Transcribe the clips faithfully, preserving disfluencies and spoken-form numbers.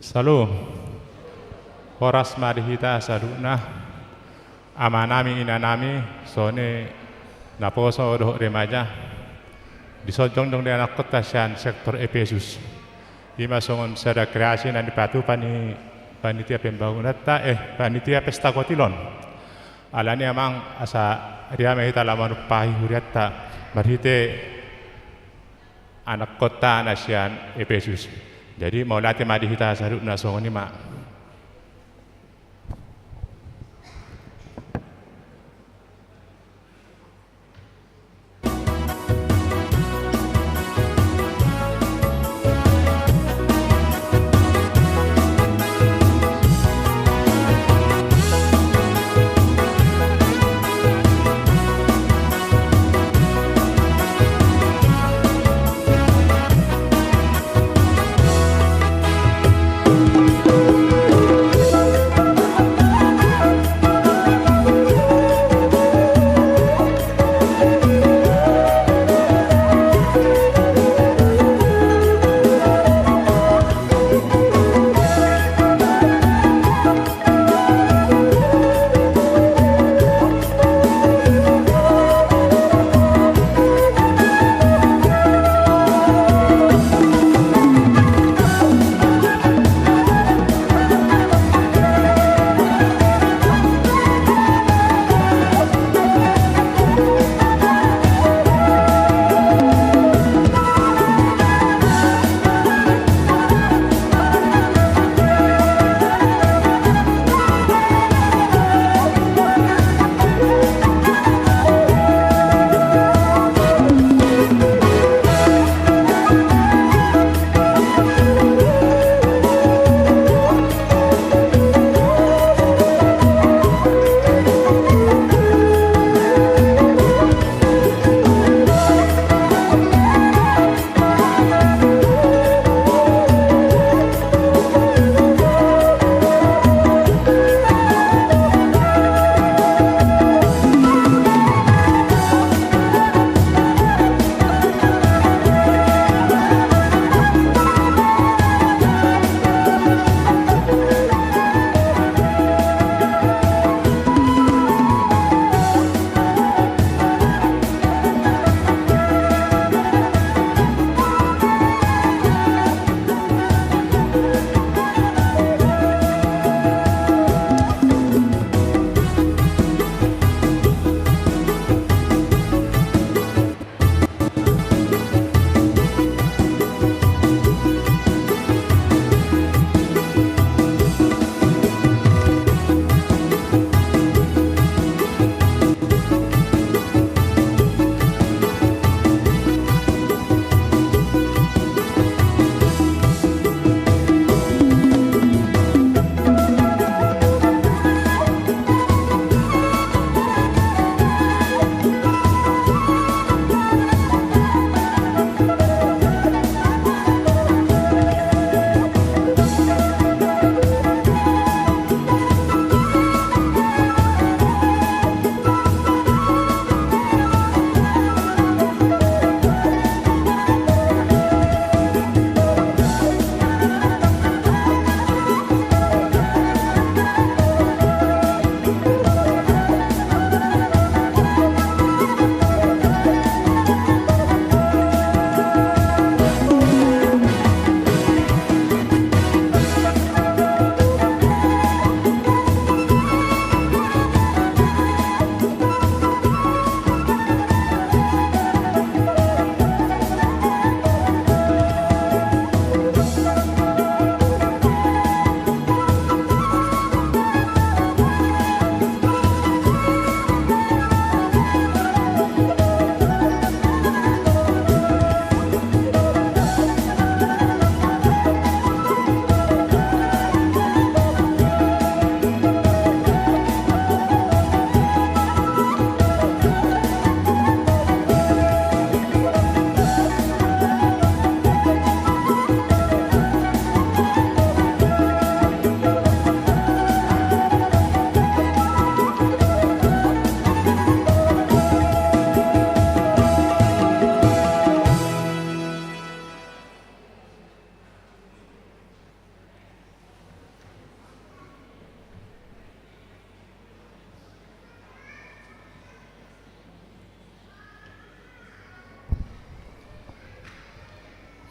Salam. Horas ma di hita saluhutna, amanami, inanami, songon i naposo dohot remaja. Dison jongjong do anakkonta sian sektor Epesus. I ma songon sada kreasi na nipatupa ni panitia pembangunanta, eh, panitia pesta kotil on. Alani i amang, asa ria ma hita laho manumpahi hurianta marhite anakkonta na sian Epesus. Jadi mauliate ma di hita saluhutna, songon i ma.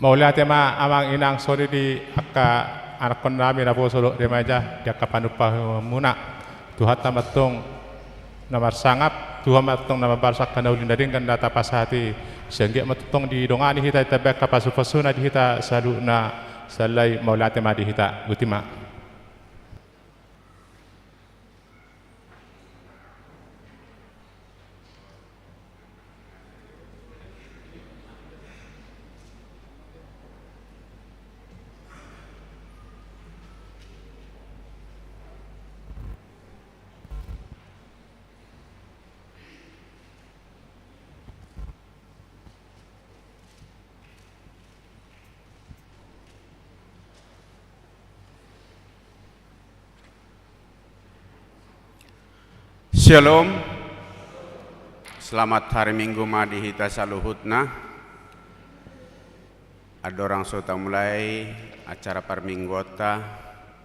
Mauliate ma amang inang songon i di angka anakkonnami naposo dohot remaja di angka panumpahanmuna. Tuhanta ma antong na marsangap, Tuhan ma antong na mambalas angka na uli na denggan na tapasahat i. Sai anggiat ma antong didongani hita, ditambai angka pasupasuna di hita saluhutna. Sahali mauliate ma di hita. Botima. Syalom. Selamat hari Minggu ma di hita saluhutna. Andorang so tamulai acara parmingguonta,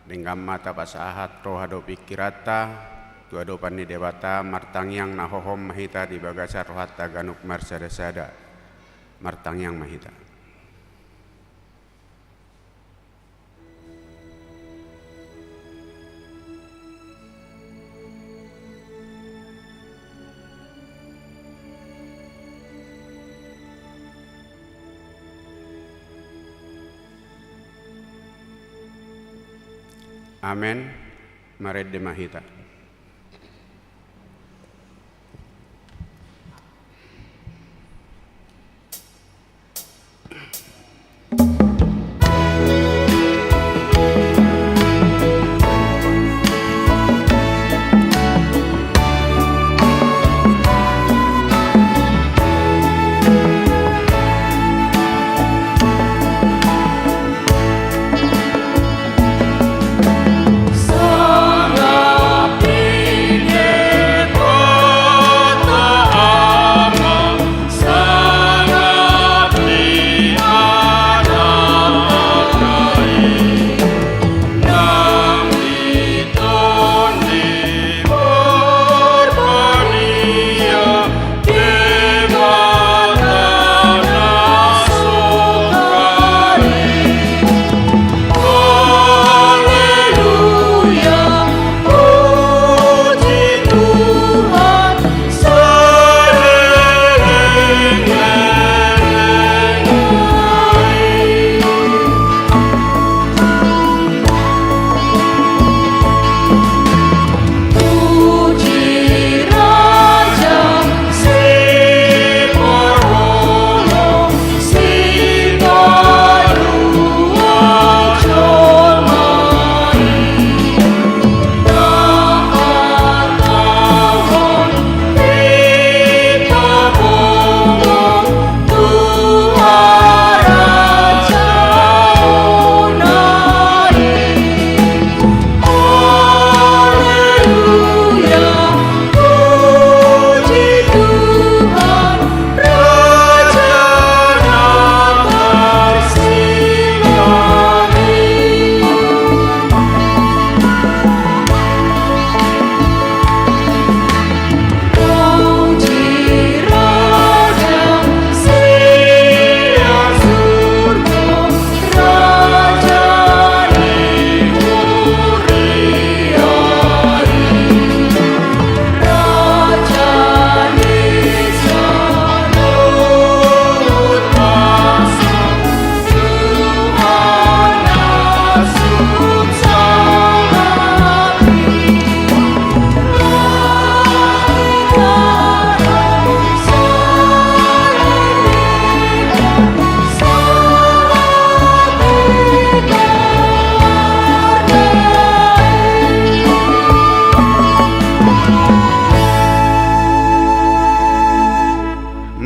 denggan ma tapasahat roha dohot pingkiranta tu adopan ni Debata. Martangiang na hohom ma hita di bagasan rohanta ganup marsadasada. Martangiang ma hita. Amen. Marende ma hita.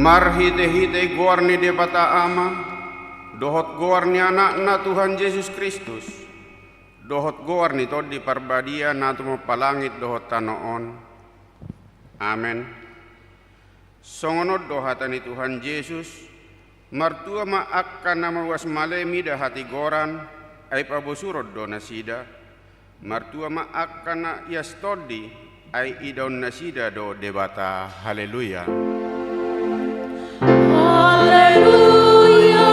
Marhitehite goar ni Debata Ama, dohot goar ni Anakna Tuhan Jesus Kristus, dohot goar ni Tondi Parbadia na tumompa langit dohot tano on. Amen. Songon on do hata ni Tuhan Jesus: Martua ma angka na mauas male mida hatigoran, ai pabosuron do nasida. Martua ma angka na ias tondi, ai idaon nasida do Debata. Haleluya. Haleluya.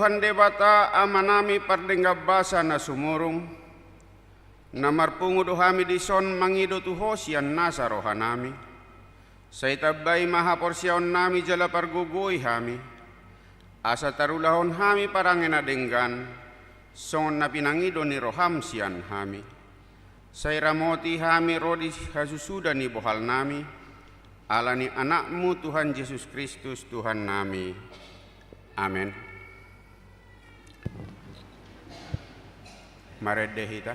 Tuhan Debata, Amanami pardenggan basa na sumurung, na marpungu do hami dison mangido tu Ho sian nasa rohanami. Sai tambai ma haporseaonnami jala pargogoi hami, asa tarulahon hami parange na denggan, songon na pinangido ni roham sian hami. Sai ramoti hami ro di hasusuda ni bohalnami, ala ni Anakmu Tuhan Jesus Kristus Tuhannami. Amen. Marende hita.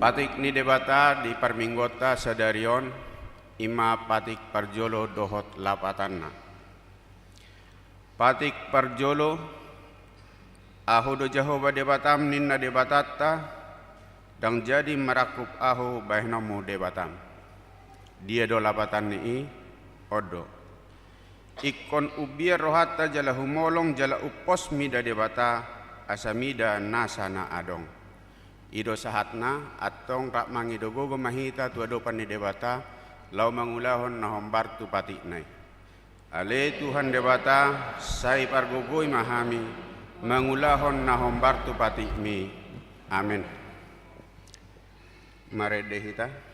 Patik ni Debata di parmingguonta sadari on, i ma patik parjolo dohot lapatanna. Patik parjolo. Ahu do Jahowa Debatam, ninna Debatanta, ndang jadi marangkup ahu bahenonmu Debatam. Dia do lapatan ni i? On do. Ingkon umbiar rohanta jala humolong jala umpos mida Debata, asa mida nasa na adong. I do sahatna, antong rap mangido gogo ma hita tu adopan ni Debata, laho mangulahon na hombar tu patikna i. Ale Tuhan Debata, sai pargogoi ma hami, mangulahon na hombar tu patikmi. Amen. Marende hita.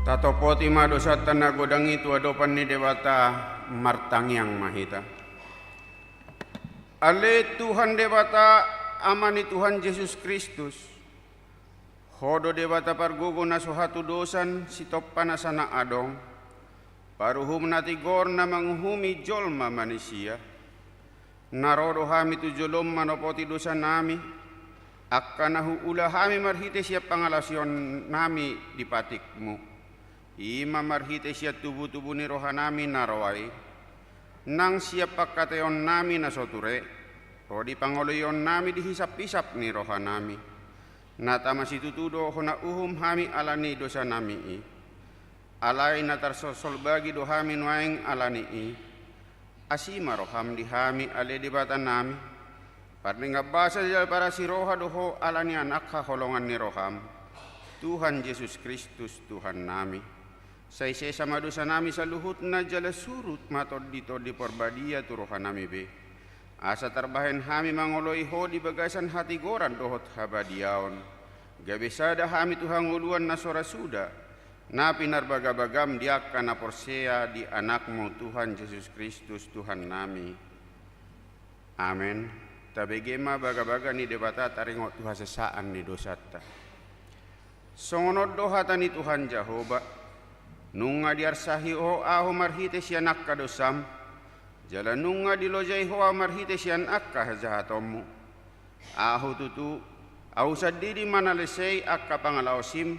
Tatopoti ma dosanta na godang i tu adopan ni Debata, martangiang ma hita. Ale Tuhan Debata, Ama ni Tuhan Jesus Kristus, Ho do Debata pargogo na so hatudosan, sitompa nasa na adong, paruhum na tigor na manguhumi jolma manisia. Na ro do hami tu jolom manopoti dosanami, angka na huula hami marhite sian pangalaosionnami di patikmu. I ma marhite sian tubutubu ni rohanami na roa i, nang sian pangkataionnami na so ture, ro di pangoloionnami di hisaphisap ni rohanami. Na tama situtu do hona uhum hami ala ni dosanami i. Alai na tarsolsolbagi do hami nuaeng ala ni i. Asi ma roham di hami ale Debatanami. Pardenggan basa jala parasi roha do ho ala ni Anak haholongan ni roham, Tuhan Jesus Kristus Tuhannami. Sai sesa ma dosanami saluhutna jala surut ma Tonditondim Parbadia tu rohanami be. Asa tarbahen hami mangoloi ho di bagasan hatigoran dohot habadiaon. Gabe sada hami tu hangoluan na so ra suda, na pinarbagabagam di angka na porsea di Anakmu Tuhan Jesus Kristus Tuhannami. Amen. Tabege ma bagabaga ni Debata taringot tu hasesaan ni dosanta. Songon on do hata ni Tuhan Jahowa: Nunga diarsahi ho ahu marhite sian angka dosam, jala nunga dilojai ho ahu marhite sian angka hajahatonmu. Ahu tutu, ahu sandiri manalesei angka pangalaosim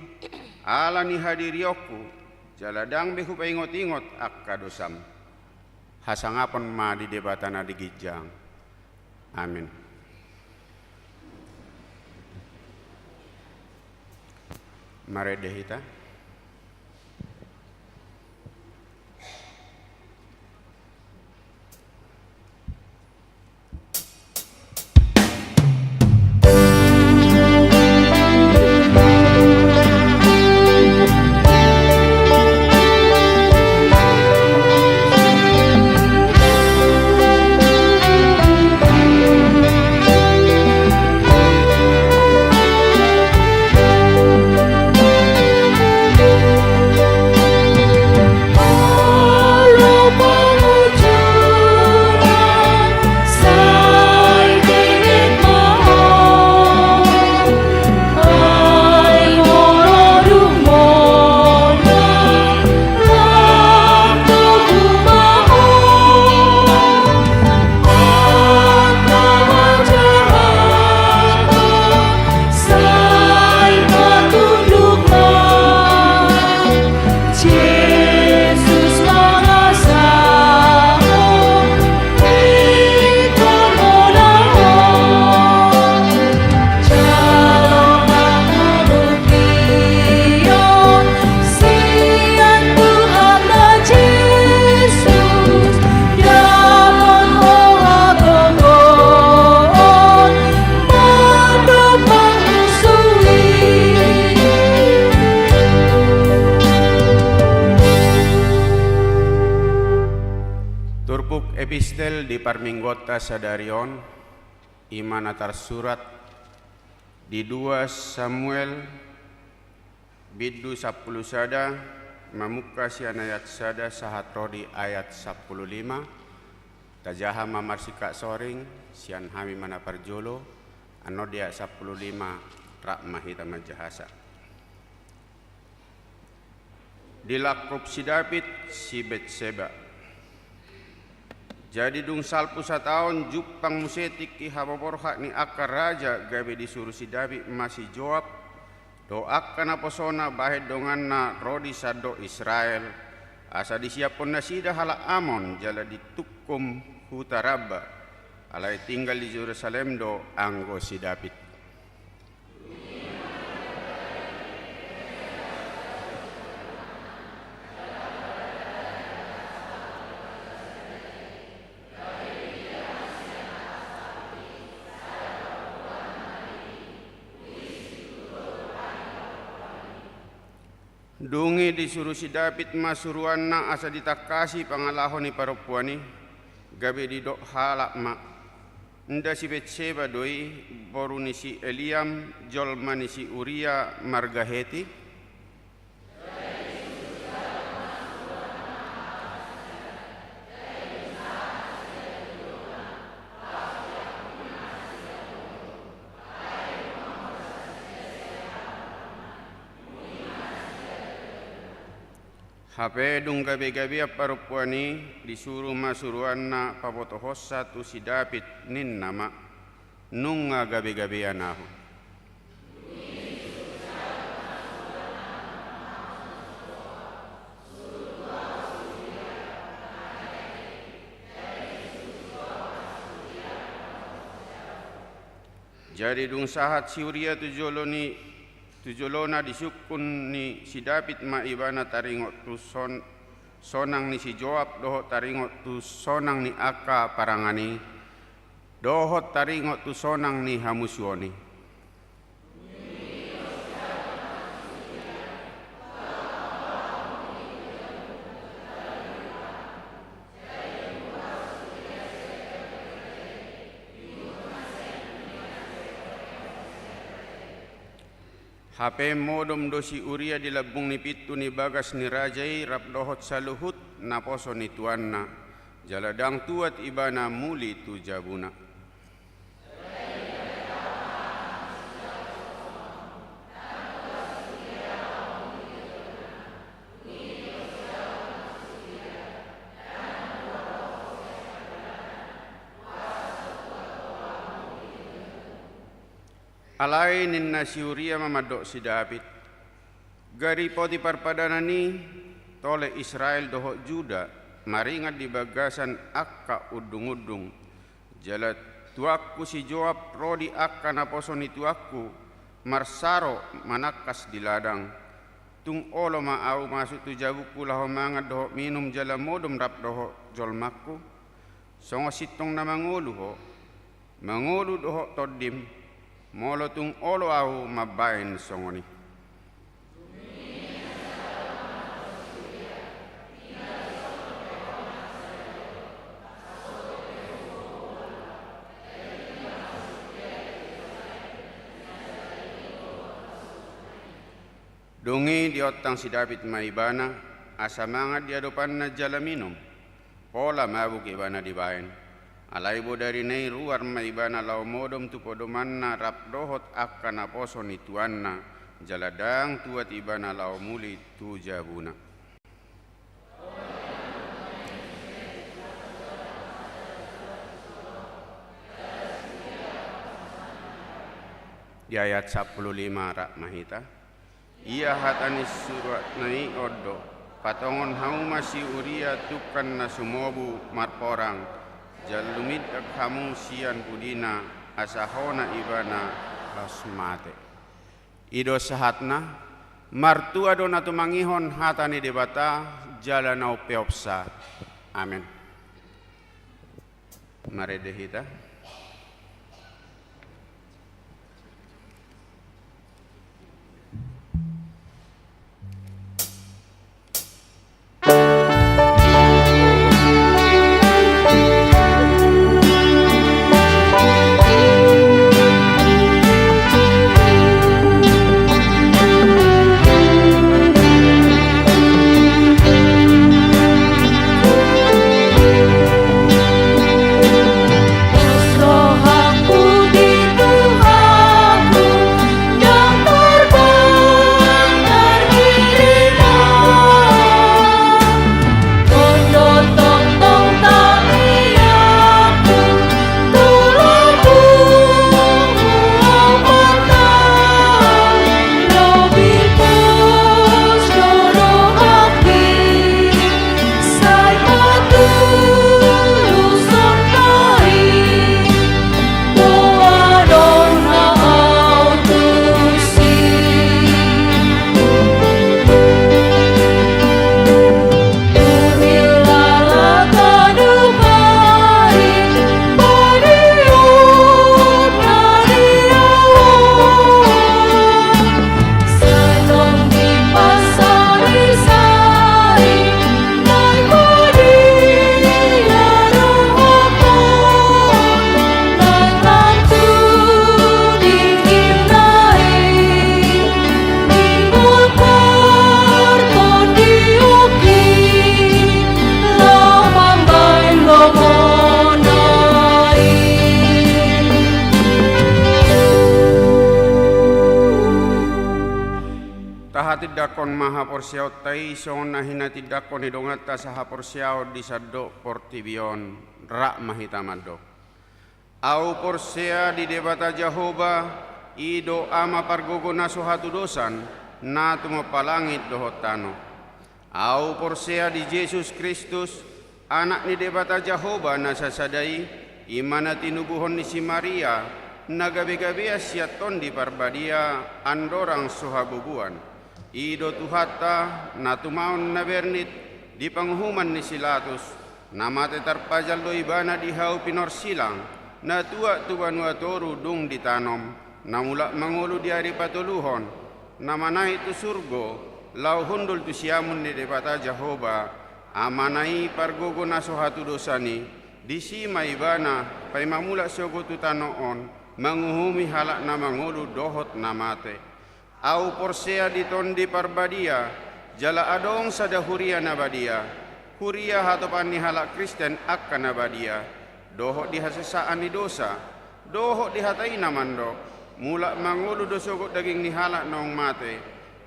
ala ni hadirionku, jala ndang be hupaingotingot angka dosam. Hasangapon ma di Debata na di ginjang. Amen. Marende hita. Turpuk epistel di parmingguonta sadari on, i ma na tarsurat di dua Samuel, bindu sampulu sada, mamungka sian ayat sada sahat ro di ayat sampulu lima. Tajaha ma marsingkat soring sian hami ma na parjolo, annon di ayat sampulu lima, rap ma hita manjahasa. Dilangkup si David si Betseba. Jadi dung salpu sataon jumpang muse tingki haborhat ni angka raja, gabe disuru si David ma si Joab dohot angka naposona bahen donganna ro di sandok Israel, asa disiaphon nasida halak Amon jala ditungkum huta Rabba. Alai tinggal di Jerusalem do anggo si David. Dung i disuru si David ma suruanna asa ditangkasi pangalaho ni parompuan i, gabe didok halak ma: Nda si Betseba do i, boru ni si Eliam, jolma ni si Uria marga Heti? Hape dung gabe-gabean parompuan i, disuru ma suruanna pabotohonsa tu si David, ninna ma: Nunga gabe-gabean ahu. Jadi dung sahat si Uria tu jolo ni, tu jolona, disungkun ni si David ma ibana taringot tu son-, sonang ni si Joab dohot taringot tu sonang ni angka parangan i, dohot taringot tu sonang ni hamusuon i. Hape modom do si Uria di lambung ni pintu ni bagas ni raja i rap dohot saluhut naposo ni tuanna, jala ndang tuat ibana muli tu jabuna. Alai ninna si Uria ma mandok si David: Gari poti parpadanan i, tole Israel dohot Juda, maringan di bagasan angka undung-undung. Jala tuanku si Joab ro di angka naposo ni tuanku, marsaro manangkas di ladang. Tung olo ma ahu masuk tu jabungku laho mangan dohot minum jala modom rap dohot jolmangku? Songon sintong na mangolu ho, mangolu dohot tondim, molo tung olo ahu mambahen songon i. Dung i diontang si David ma ibana, asa mangan di adopanna jala minum. Pola mabuk ibana dibahen. Alai bodarina i ruar ma ibana laho modom tu podomanna rap dohot angka naposo ni tuanna, jala ndang tuat ibana laho muli tu jabuna. Di ayat sampulu lima rap ma hita. Ia hata ni suratna i on do: Patongon hamu ma si Uria tungkan na sumobu marporang, jala lumindak hamu sian pudina, asa hona ibana laos mate. I do sahatna. Martua do na tumangihon hata ni Debata, jala na umpeopsa. Amen. Marende hita. Tindanghon ma haporseaonta i songon na hinatindangkon ni donganta sahaporseaon di sandok portibi on. Rap ma hita mandok. Ahu porsea di Debata Jahowa, i do Ama pargogo na so hatudosan, na tumompa langit dohot tano. Ahu porsea di Jesus Kristus, Anak ni Debata Jahowa na sasada i, i ma na tinubuhon ni si Maria, na gabegabean sian Tondi Parbadia, andorang so habubuan. I do Tuhanta, na tumaon na bernit di panguhuman ni si Latus, na mate tarpajal do Ibana di hau pinorsilang, na tuat tu banua toru dung ditanom, na mulak mangolu di ari patoluhon, na manaek tu surgo, laho hundul tu siamun ni Debata Jahowa, Amana i pargogo na so hatudosan i, disi ma Ibana, paima mulak sogot tu tano on, manguhumi halak na mangolu dohot na mate. Ahu porsea di Tondi Parbadia, jala adong sada huria na badia, huria hatopaan ni halak Kristen angka na badia, dohot di hasesaan ni dosa, dohot di hata i na mandok, mulak mangolu do sogot daging ni halak naung mate,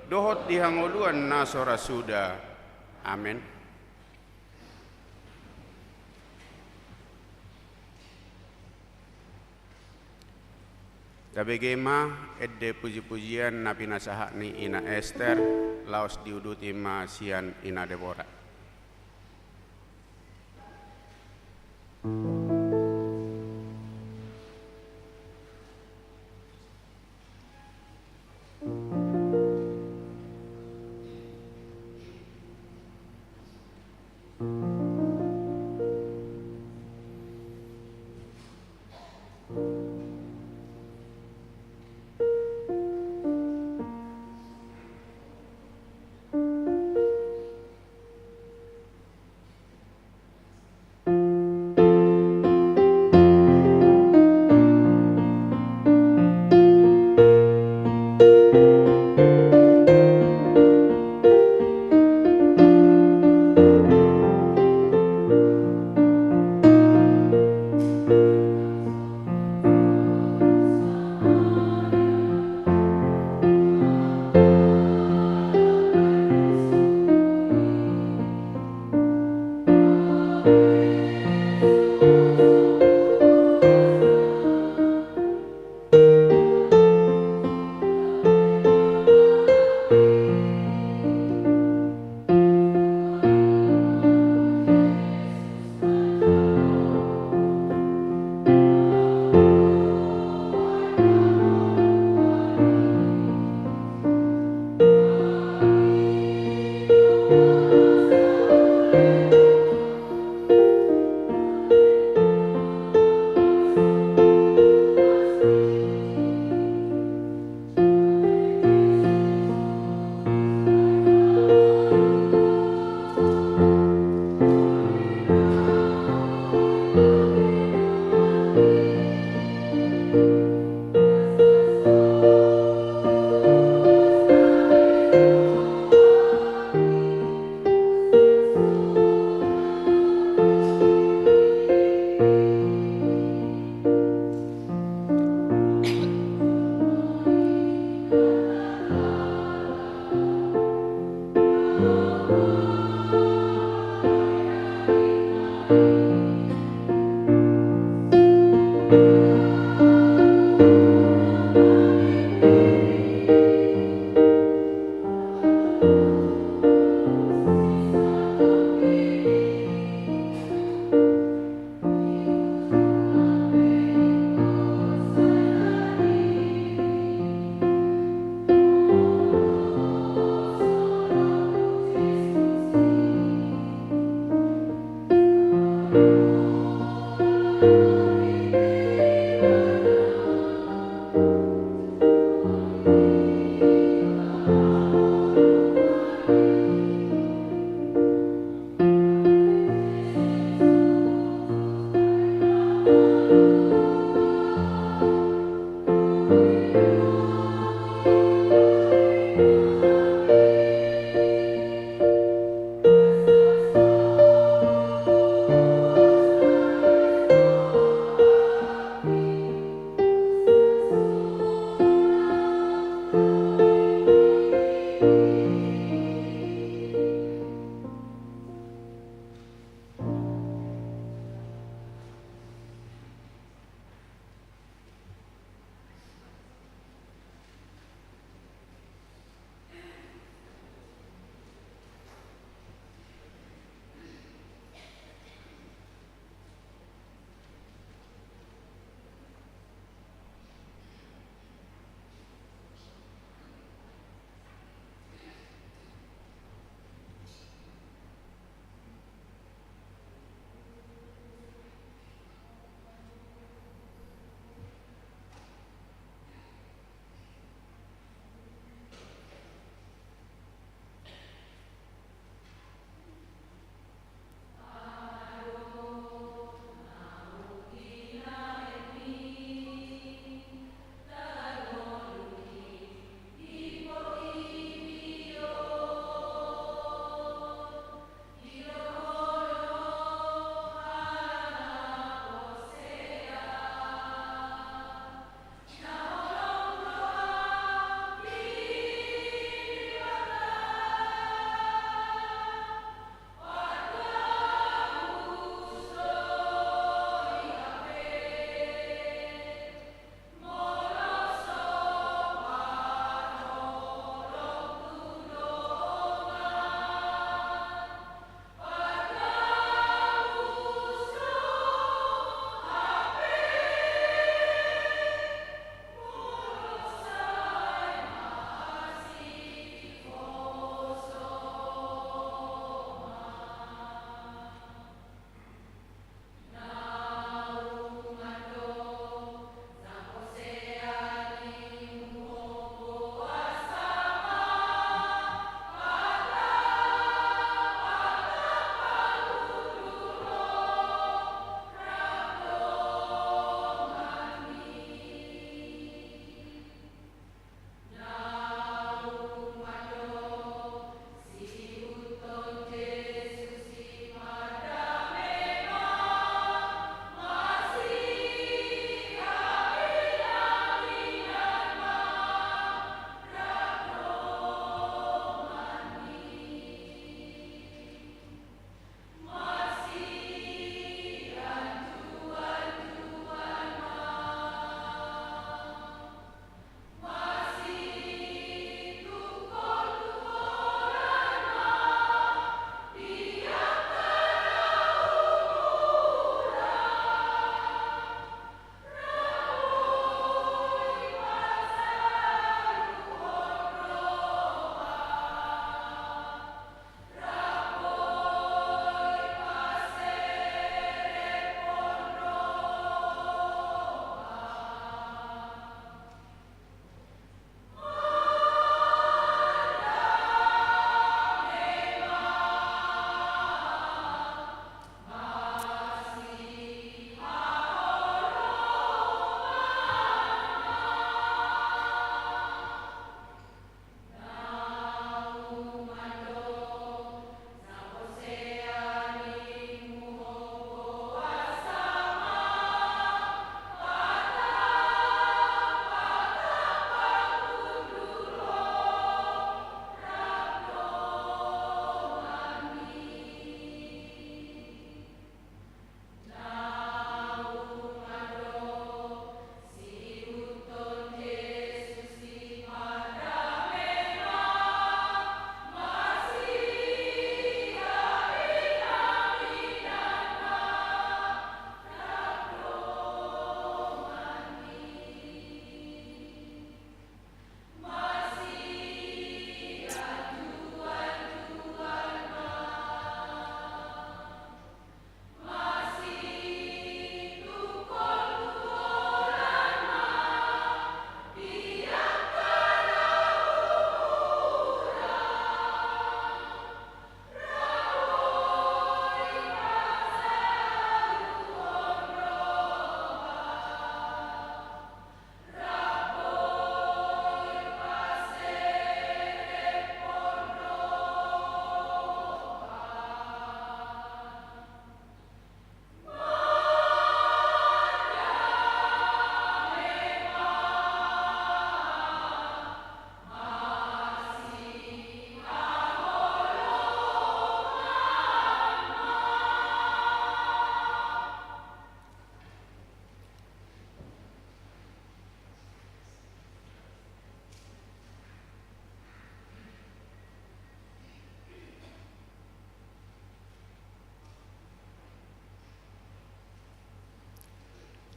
dohot di hangoluan na so ra suda. Amen. Tabege ma ende pujipujian na pinasahat ni Ina Ester, laos diuduti ma sian Ina Debora.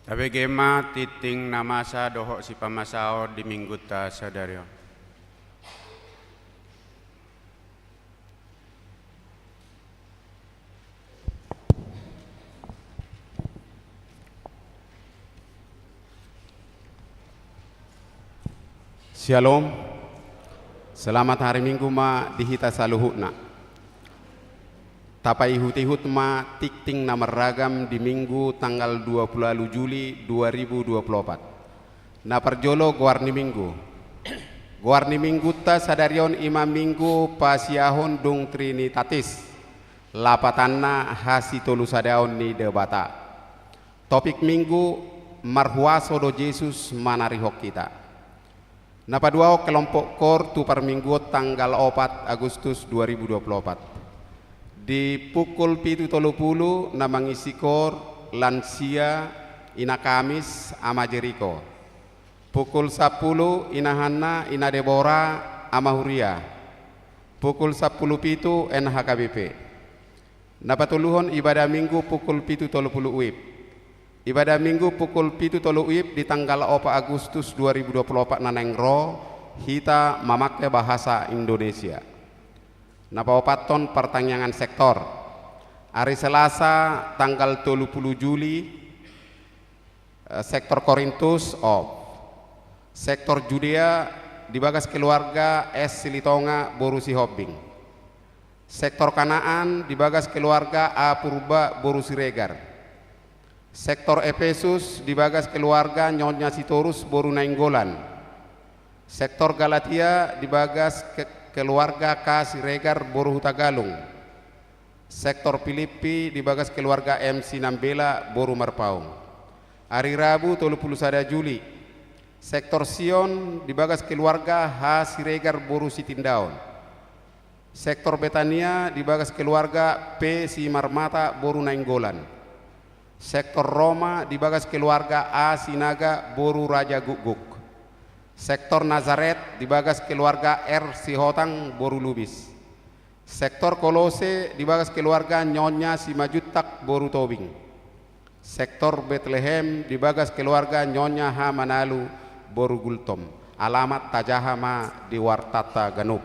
Tabege ma tingting na masa dohot sipamasaon di Minggunta sadari on. Syalom. Selamat hari Minggu ma di hita saluhutna. Tapaihut-ihut ma tingting na marragam di Minggu tanggal dua puluh ualu Juli dua ribu dua puluh opat. Na parjolo, goar ni Minggu. Goar ni Minggunta sadari on i ma Minggu pasiahon dung Trinitatis. Lapatanna, hasitolusadaon ni Debata. Topik Minggu: Marhuaso do Jesus manarihon hita. Na paduahon, kelompok koor tu parmingguon tanggal opat Agustus dua ribu dua puluh opat. Di pukul pitu tolu pulu na mangisi koor lansia, Ina Kamis, Ama Jeriko. Pukul sampulu, Ina Hanna, Ina Debora, Ama Huria. Pukul sampulu pitu, N H K B P. Na patoluhon, ibadah Minggu pukul pitu tolu pulu WIB. Ibadah Minggu pukul pitu tolu WIB di tanggal opat Agustus dua ribu dua puluh opat na naeng ro, hita mamangke bahasa Indonesia. Na paopathon, partangiangan sektor. Ari Selasa tanggal tolu pulu Juli, eh, sektor Korintus off. Sektor Judea di bagas keluarga S Silitonga boru Sihombing. Sektor Kanaan di bagas keluarga A Purba boru Siregar. Sektor Epesus di bagas keluarga Nyonya Sitorus boru Nainggolan. Sektor Galatia di bagas ke-, keluarga K Siregar boru Hutagalung. Sektor Pilippi di bagas keluarga M Sinambela boru Marpaung. Ari Rabu tolu pulu sada Juli, sektor Sion di bagas keluarga H Siregar boru Sitindaon. Sektor Betania di bagas keluarga P Simarmata boru Nainggolan. Sektor Roma di bagas keluarga A Sinaga boru Raja Gukguk. Sektor Nazaret di bagas keluarga R Sihotang boru Lubis. Sektor Kolose di bagas keluarga Nyonya Simanjuntak boru Tobing. Sektor Betlehem di bagas keluarga Nyonya H Manalu boru Gultom. Alamat tajaha ma di wartanta ganup.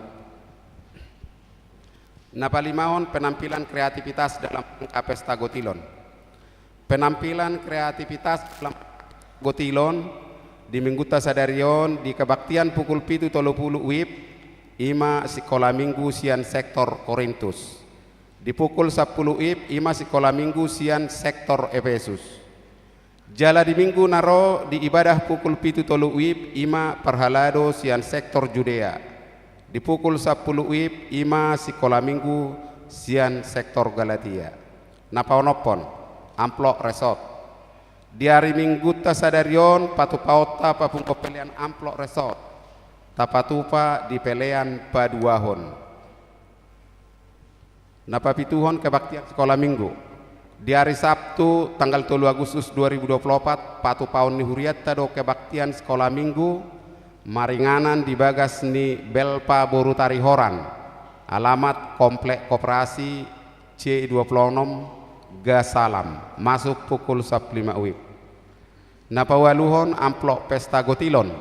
Na palimahon, penampilan kreativitas dalam rangka pesta gotilon. Penampilan kreativitas dalam gotilon di Minggunta sadari on di kebaktian pukul pitu tolu pulu WIB, i ma sikola Minggu sian sektor Korintus. Di pukul sampulu WIB, i ma sikola Minggu sian sektor Epesus. Jala di Minggu na ro di ibadah pukul pitu tolu WIB, i ma parhalado sian sektor Judea. Di pukul sampulu WIB, i ma sikola Minggu sian sektor Galatia. Na paonomhon, amplop resort. Di ari Minggunta sadari on, patupaonta papunguon pelean amplop resort. Tapatupa di pelean paduahon. Na papituhon, kebaktian sikola Minggu. Di ari Sabtu tanggal tolu Agustus dua ribu dua puluh opat, patupaon ni hurianta do kebaktian sikola Minggu, maringanan di bagas ni Belpa boru Tarihoran, alamat Komplek Koperasi C dua puluh enam, Gasalam, masuk pukul sampulu lima WIB. Na paualuhon, amplop pesta gotilon.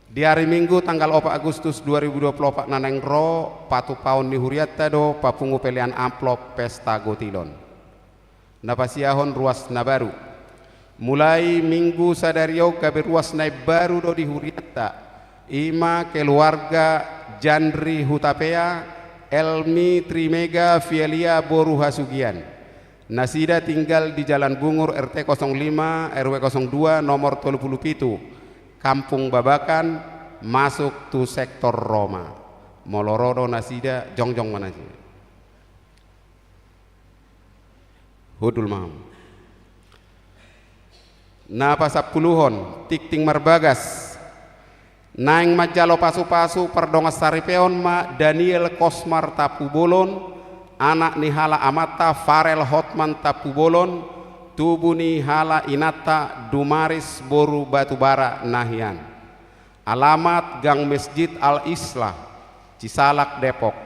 Di ari Minggu tanggal opat Agustus dua ribu dua puluh opat na naeng ro, patupaon ni hurianta do papungu pelean amplop pesta gotilon. Na pasiahon, ruas na baru. Mulai Minggu sadari on gabe ruas na imbaru do di hurianta, i ma keluarga Janri Hutapea, Elmi Trimega Vielia boru Hasugian. Nasida tinggal di Jalan Bungur, R T kosong lima, R W kosong dua, nomor tolu pulu pitu, Kampung Babakan, masuk tu sektor Roma. Molo ro do nasida, jongjong ma nasida. Hundul ma hamu. Na pasampuluhon, tingting marbagas. Naeng manjalo pasupasu pardongansaripeon ma Daniel Kosmar Tampubolon, anak ni halak amanta Farel Hotman Tampubolon, tubu ni halak inanta Dumaris boru Batubara na hian. Alamat Gang Mesjid Al Islah, Cisalak, Depok.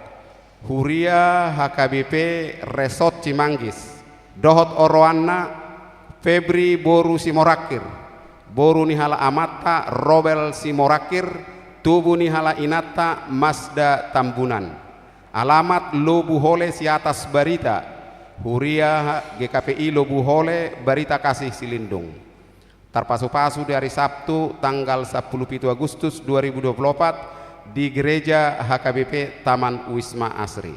Huria H K B P Resort Cimanggis. Dohot oroanna, Febri boru Simorangkir, boru ni halak amanta Robel Simorangkir, tubu ni halak inanta Masda Tambunan. Alamat Lobu Hole Siatas Barita, huria G K P I Lobu Hole, Barita Kasih Silindung. Tarpasupasu di ari Sabtu tanggal sampulu pitu Agustus dua ribu dua puluh opat di Gereja H K B P Taman Wisma Asri.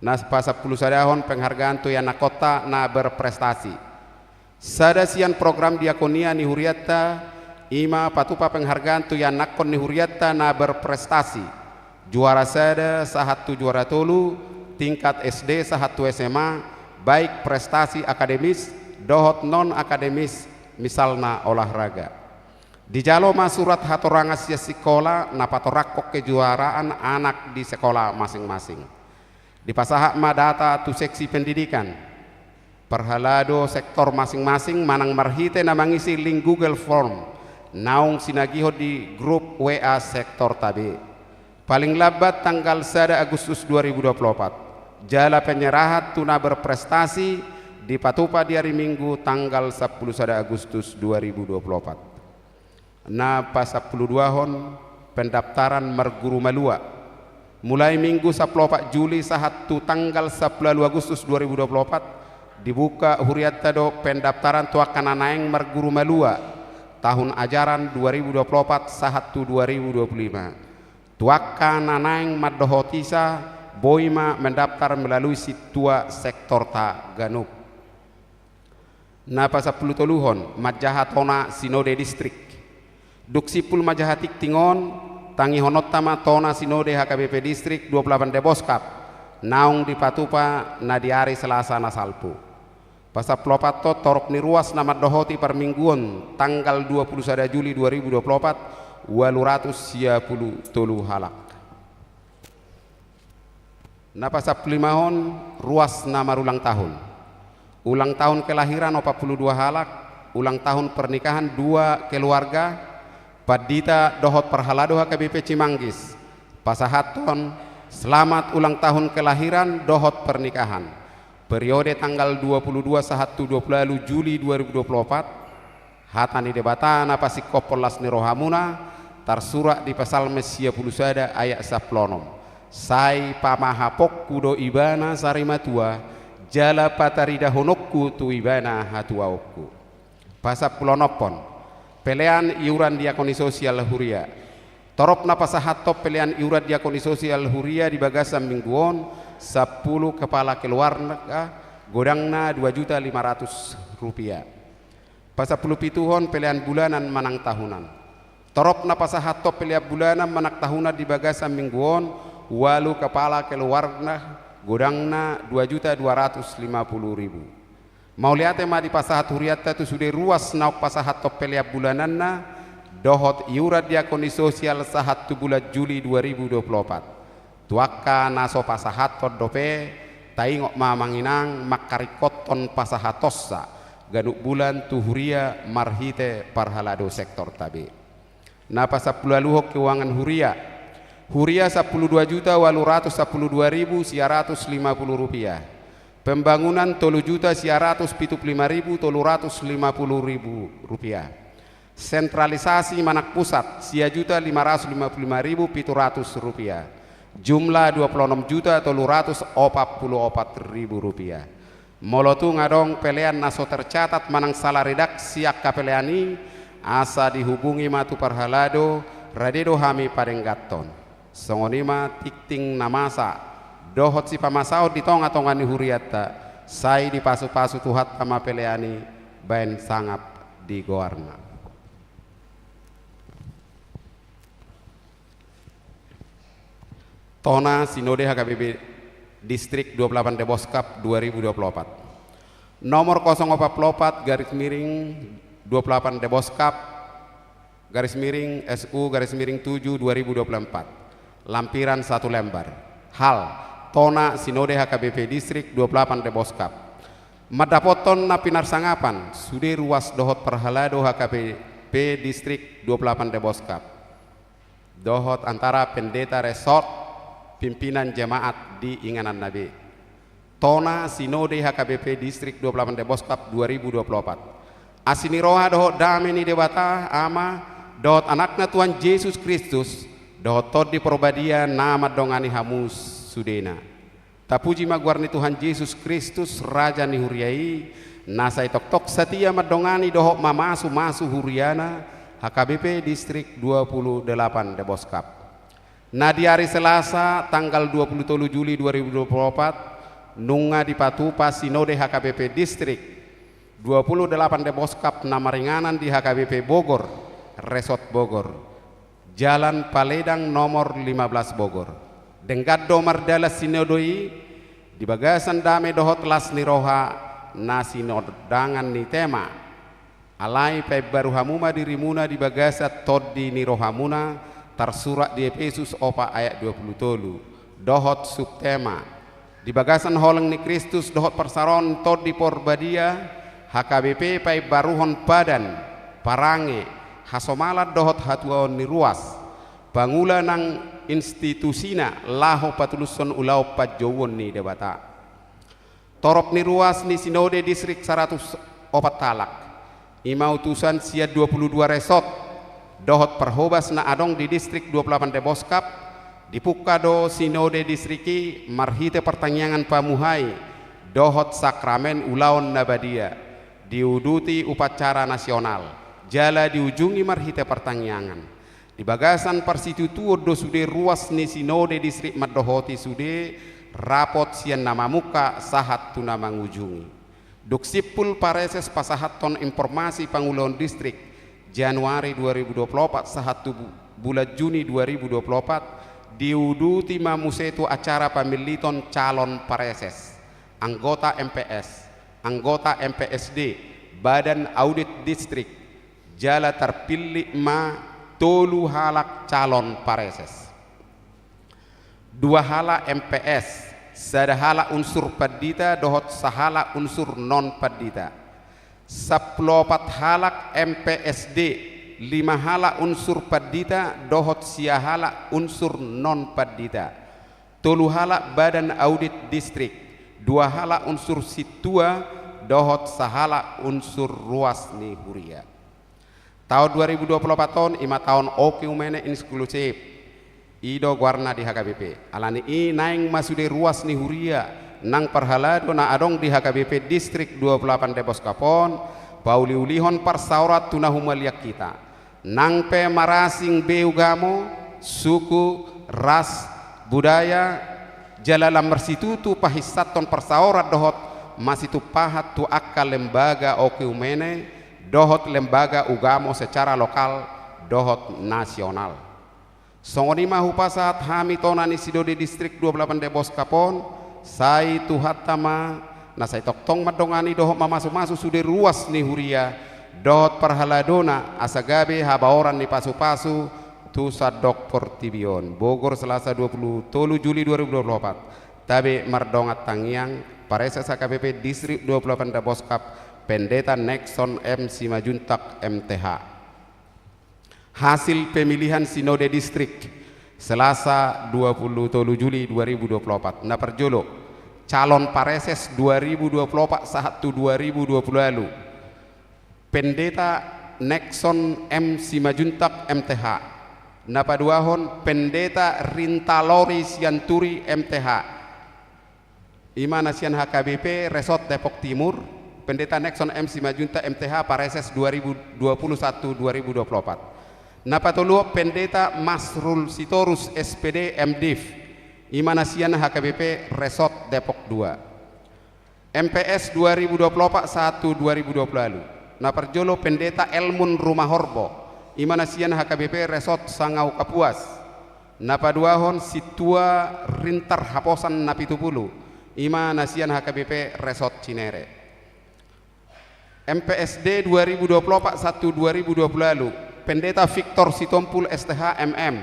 Na pasampulusadahon, penghargaan tu ianakhonta na berprestasi. Sada sian program diakonia ni hurianta, i ma patupa penghargaan tu ianakhon ni hurianta na berprestasi. Juara sada sahat tu juara tolu, tingkat S D sahat tu S M A, baik prestasi akademis dohot non akademis, misalna olahraga. Dijalo ma surat hatorangan sian sikola na patorangkon kejuaraan anak di sekolah masing-masing. Dipasahat ma data tu seksi pendidikan. Parhalado sektor masing-masing manang marhite na mangisi link Google Form naung sinagihon di grup W A sektorta be. Paling lambat tanggal sada Agustus dua ribu dua puluh opat. Jala penyerahan tu na berprestasi dipatupa di ari Minggu tanggal sampulu sada Agustus dua ribu dua puluh opat. Na pasampuluduahon, pendaftaran marguru malua. Mulai Minggu sampulu opat Juli sahat tu tanggal sampulu ualu Agustus dua ribu dua puluh opat, dibuka hurianta do pendaftaran tu angka na naeng marguru malua tahun ajaran dua ribu dua puluh opat sahat tu dua ribu dua puluh lima. Tu angka na naeng mandohoti sa, boi ma mendaftar melalui sintua sektorta ganup. Na pasampulutoluhon, manjaha tona sinode distrik. Dung simpul manjaha tingting on, tangihononta ma tona sinode H K B P distrik dua puluh delapan Deboskap, naung dipatupa na di ari Selasa na salpu. Pasampuluopathon, torop ni ruas na mandohoti parmingguon tanggal dua puluh sada Juli dua ribu dua puluh opat, ualu ratus sia pulu tolu halak. Na pasampululimahon, ruas na marulang tahun. Ulang tahun kelahiran opat pulu dua halak, ulang tahun pernikahan dua keluarga, pandita dohot parhalado H K B P Cimanggis, pasahathon selamat ulang tahun kelahiran dohot pernikahan. Periode tanggal dua puluh dua sahat tu dua puluh ualu Juli dua ribu dua puluh opat. Hata ni Debata na pasingkophon las ni rohamuna, tarsurat di Psalmen sia pulu sada ayat sampulu onom. Sai pamahaphonku do ibana sari matua, jala pataridahononku tu ibana hatuaonku. Pasampuluonomhon, pelean iuran diakoni sosial huria. Torop na pasahathon pelean iuran diakoni sosial huria di bagasan minggu on, sampulu kepala keluarga, godangna dua juta lima ratus rupiah. Pasampulupituhon, pelean bulanan manang tahunan. Torop na pasahathon pelean bulanan manang tahunan di bagasan minggu on, ualu kepala keluarga, godangna dua juta dua ratus lima pulu ribu. Mauliate ma dipasahat hurianta tu sude ruas naung pasahathon pelean bulananna dohot iuran diakoni sosial sahat tu bulan Juli dua ribu dua puluh opat. Tu angka na so pasahathon dope, taingot ma amang inang mangkaringkothon pasahatonsa ganup bulan tu huria marhite parhalado sektorta be. Na pasampuluualuhon, keuangan huria. Huria sampulu dua juta ualu ratus sampulu dua ribu sia ratus lima pulu rupiah. Pembangunan tolu juta sia ratus pitu pulu lima ribu tolu ratus lima pulu ribu rupiah. Sentralisasi manang pusat sia juta lima ratus lima pulu lima ribu pitu ratus rupiah. Jumlah dua pulu onom juta tolu ratus opat pulu opat ribu rupiah. Molo tung adong pelean na so tercatat manang sala redaksi angka pelean i, asa dihubungi ma tu parhalado, rade do hami padengganhon. Songon i ma tingting na masa dohot sipamasaon di tonga-tonga ni hurianta, sai dipasupasu Tuhanta ma pelean i baen sangap di goarna. Tona Sinode H K B P Distrik dua puluh delapan Deboskap dua ribu dua puluh opat. Nomor kosong opat puluh opat garis miring dua puluh delapan Deboskap garis miring S U garis miring tujuh dua ribu dua puluh empat. Lampiran satu lembar. Hal, Tona Sinode H K B P Distrik dua puluh delapan Deboskap. Mandapothon na pinarsangapan, sude ruas dohot parhalado H K B P Distrik dua puluh delapan Deboskap. Dohot antara pendeta resort, pimpinan jemaat di ingananna be. Tona Sinode H K B P Distrik dua puluh delapan Deboskap dua ribu dua puluh opat. Asi ni roha dohot dame ni Debata Ama dohot Anakna Tuhan Jesus Kristus dohot Tondi Porbadia na mandongani hamu sudena. Tapuji ma goar ni Tuhan Jesus Kristus, Raja ni huria i, na sai tongtong satia mandongani dohot mamasumasu huriana, H K B P Distrik dua puluh delapan Deboskap. Na di ari Selasa tanggal dua puluh tolu Juli dua ribu dua puluh opat, nunga dipatupa Sinode H K B P Distrik dua puluh delapan Deboskap na maringanan di H K B P Bogor, Resort Bogor, Jalan Paledang nomor lima belas Bogor. Denggan do mardalan sinode i di bagasan dame dohot las ni roha na sinondangan ni tema. Alai paimbaru hamu ma dirimuna di bagasan tondi ni rohamuna, tarsurat di Epesus opat ayat dua puluh tolu, dohot subtema, di bagasan holong ni Kristus dohot parsaroan Tondi Porbadia, H K B P paimbaruhon padan, parange, hasomalan dohot hatuaon ni ruas, pangula nang institusina laho patulushon ulaon panjouon ni Debata. Torop ni ruas ni Sinode Distrik saratus opat halak, i ma utusan sian dua puluh dua resort dohot parhobas na adong di Distrik dua puluh delapan Deboskap, dipungka do Sinode Distrik i marhite partangiangan pamuhai dohot sakramen ulaon na badia, diuduti upacara nasional, jala diujungi marhite partangiangan. Di bagasan parsitutuon do sude ruas ni Sinode Distrik mandohoti sude rapot sian na mamungka sahat tu na mangujungi. Dung simpul pareses pasahathon informasi pangulaon distrik Januari dua ribu dua puluh opat sahat tu bu-, bulan Juni dua ribu dua puluh opat, diuduti ma muse tu acara pamilliton calon pareses, anggota M P S, anggota M P S D, badan audit distrik, jala tarpillit ma tolu halak calon pareses. Dua halak M P S, sada halak unsur pandita dohot sahalak unsur non pandita. Sampulu opat halak M P S D, lima halak unsur pandita dohot sia halak unsur non pandita. Tolu halak badan audit distrik, dua halak unsur sintua dohot sahalak unsur ruas ni huria. Taon dua ribu dua puluh opat on i ma taon oekumene inklusif. I do goarna di H K B P. Alani i naeng ma sude ruas ni huria nang parhalado na adong di H K B P Distrik dua puluh delapan Deboskap on, pauliulihon parsaoran tu na humaliang hita. Nang pe marasing be ugamo, suku, ras, budaya, jala lam marsitutu pahinsathon parsaoran dohot masitumpahan tu angka lembaga oekumene dohot lembaga ugamo secara lokal dohot nasional. Songon i ma hupasahat hami tona ni Sinode Distrik dua puluh delapan Deboskap on, sai Tuhanta ma na sai tongtong mandongani dohot mamasumasu sude ruas ni huria dohot parhaladona asa gabe habaoran ni pasupasu tu sandok portibi on. Bogor, Selasa dua puluh tolu Juli dua ribu dua puluh opat. Tabe mardongan tangiang, Pareses H K B P Distrik dua puluh delapan Deboskap, Pendeta Nexon M Simanjuntak M T H. Hasil pemilihan Sinode Distrik, Selasa dua puluh tolu Juli dua ribu dua puluh opat. Na parjolo, calon pareses dua ribu dua puluh opat sahat tu dua ribu dua puluh ualu, Pendeta Nexon M Simanjuntak M T H. Na paduahon, Pendeta Rintalori Sianturi M T H. I ma na sian H K B P Resort Depok Timur, Pendeta Nexon M Simanjuntak M T H, Pareses dua ribu dua puluh satu dua ribu dua puluh opat. Na patoluhon, Pendeta Masrul Sitorus S P D M Div, i ma na sian H K B P Resort Depok dua. M P S dua ribu dua puluh opat sahat tu dua ribu dua puluh ualu. Na parjolo, Pendeta Elmun Rumahorbo, i ma na sian H K B P Resort Sangau Kapuas. Na paduahon, Sintua Rintar Haposan Napitupulu, i ma na sian H K B P Resort Cinere. M P S D dua ribu dua puluh opat sahat tu dua ribu dua puluh ualu, Pendeta Victor Sitompul S T H M M,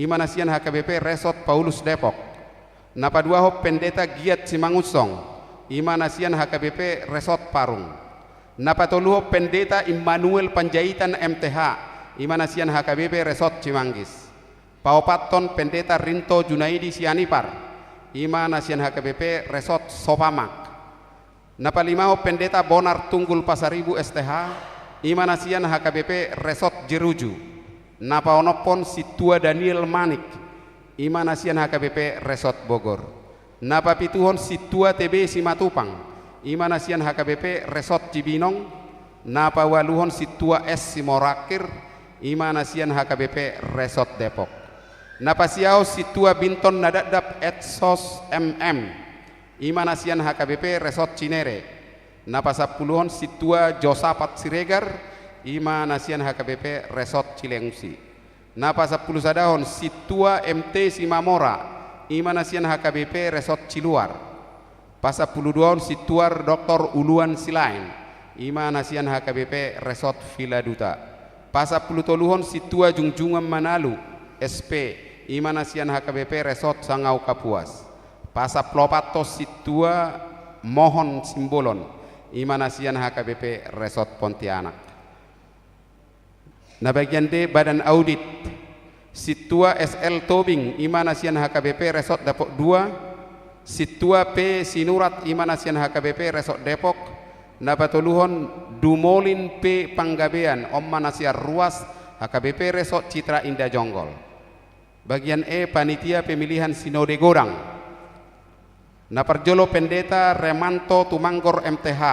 i ma na sian H K B P Resort Paulus Depok. Na paduahon, Pendeta Giat Simangunsong, i ma na sian H K B P Resort Parung. Na patoluhon, Pendeta Immanuel Panjaitan M T H, i ma na sian H K B P Resort Cimanggis. Paopathon, Pendeta Rinto Junaidi Sianipar, i ma na sian H K B P Resort Sopamak. Na palimahon Pendeta Bonar Tunggul Pasaribu S T H, i ma na sian H K B P Resort Jeruju. Na paonomhon Sintua Daniel Manik, i ma na sian H K B P Resort Bogor. Na papituhon Sintua T B Simatupang, i ma na sian H K B P Resort Cibinong. Na paualuhon Sintua S Simorangkir, i ma na sian H K B P Resort Depok. Na pasiahon Sintua Binton Nadapdap Etsos M M, i ma na sian H K B P Resort Cinere. Na pasampuluhon Sintua Josapat Siregar, i ma na sian H K B P Resort Cilengsi. Na pasampulusadahon Sintua M T Simamora, i ma na sian H K B P Resort Ciluar. Pasampuluduahon Sintua Doktor Uluan Silaen, i ma na sian H K B P Resort Villa Duta. Pasampulutoluhon Sintua Jungjungan Manalu, S P, i ma na sian H K B P Resort Sangau Kapuas. Pasampuluopathon Sintua Mohon Simbolon, i ma na sian H K B P Resort Pontianak. Na bagian D, Badan Audit, Sintua S L Tobing, i ma na sian H K B P Resort Depok dua, Sintua P Sinurat, i ma na sian H K B P Resort Depok. Na patoluhon Dumolin P Panggabean, on ma na sian Ruas, H K B P Resort Citra Indah Jonggol. Bagian E, Panitia Pemilihan Sinode Godang. Na parjolo Pendeta Remanto Tumanggor M T H,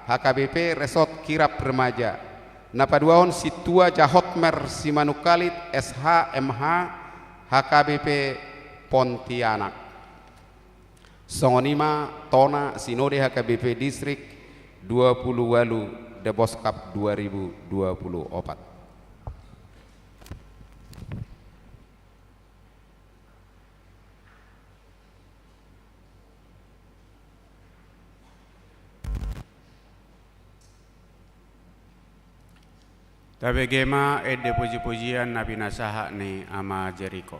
H K B P Resort Kirap Remaja. Na paduahon Sintua Jahotmer Simanungkalit S H M H, H K B P Pontianak. Songon i ma tona Sinode H K B P Distrik dua pulu ualu Deboskap dua ribu dua pulu opat. Tabege ma ende pujipujian na pinasahat ni Ama Jeriko.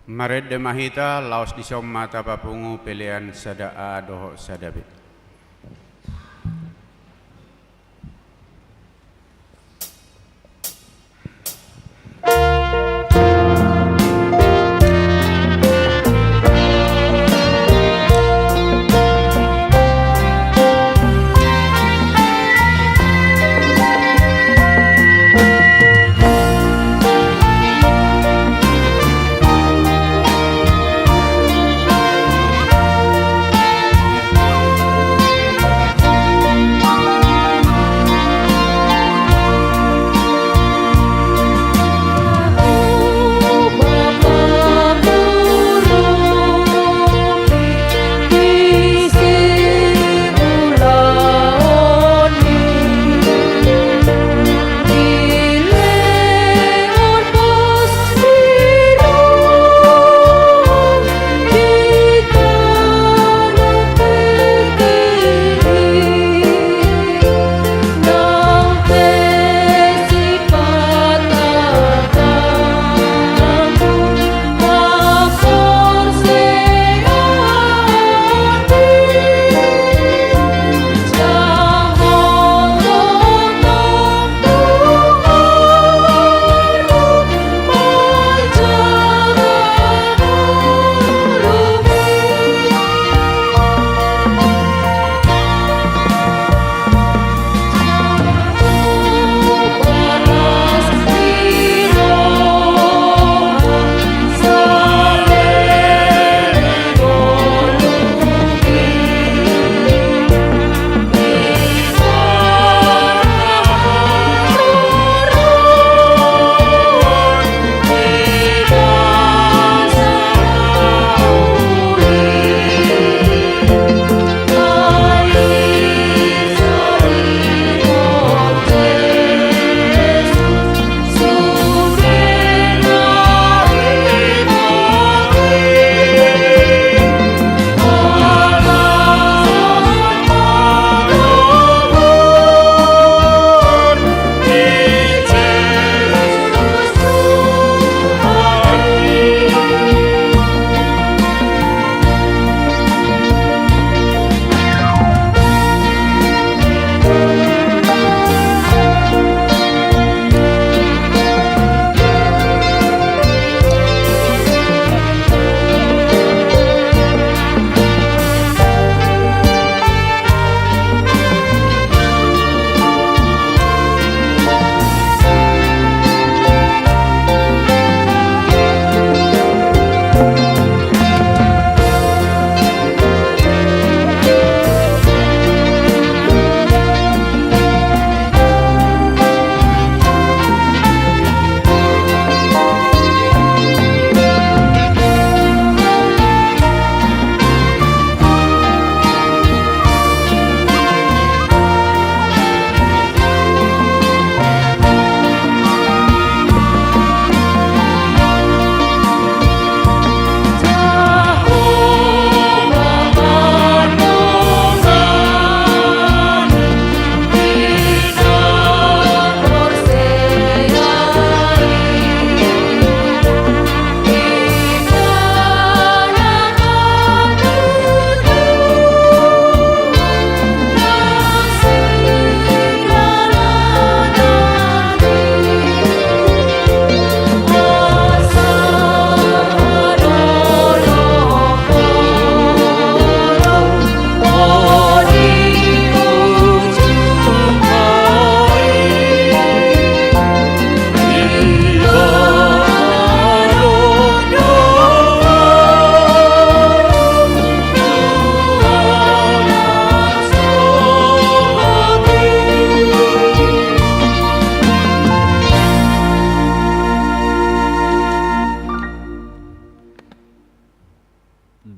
Marende ma hita, laos dison ma tapapungu pelean sada A dohot sada B.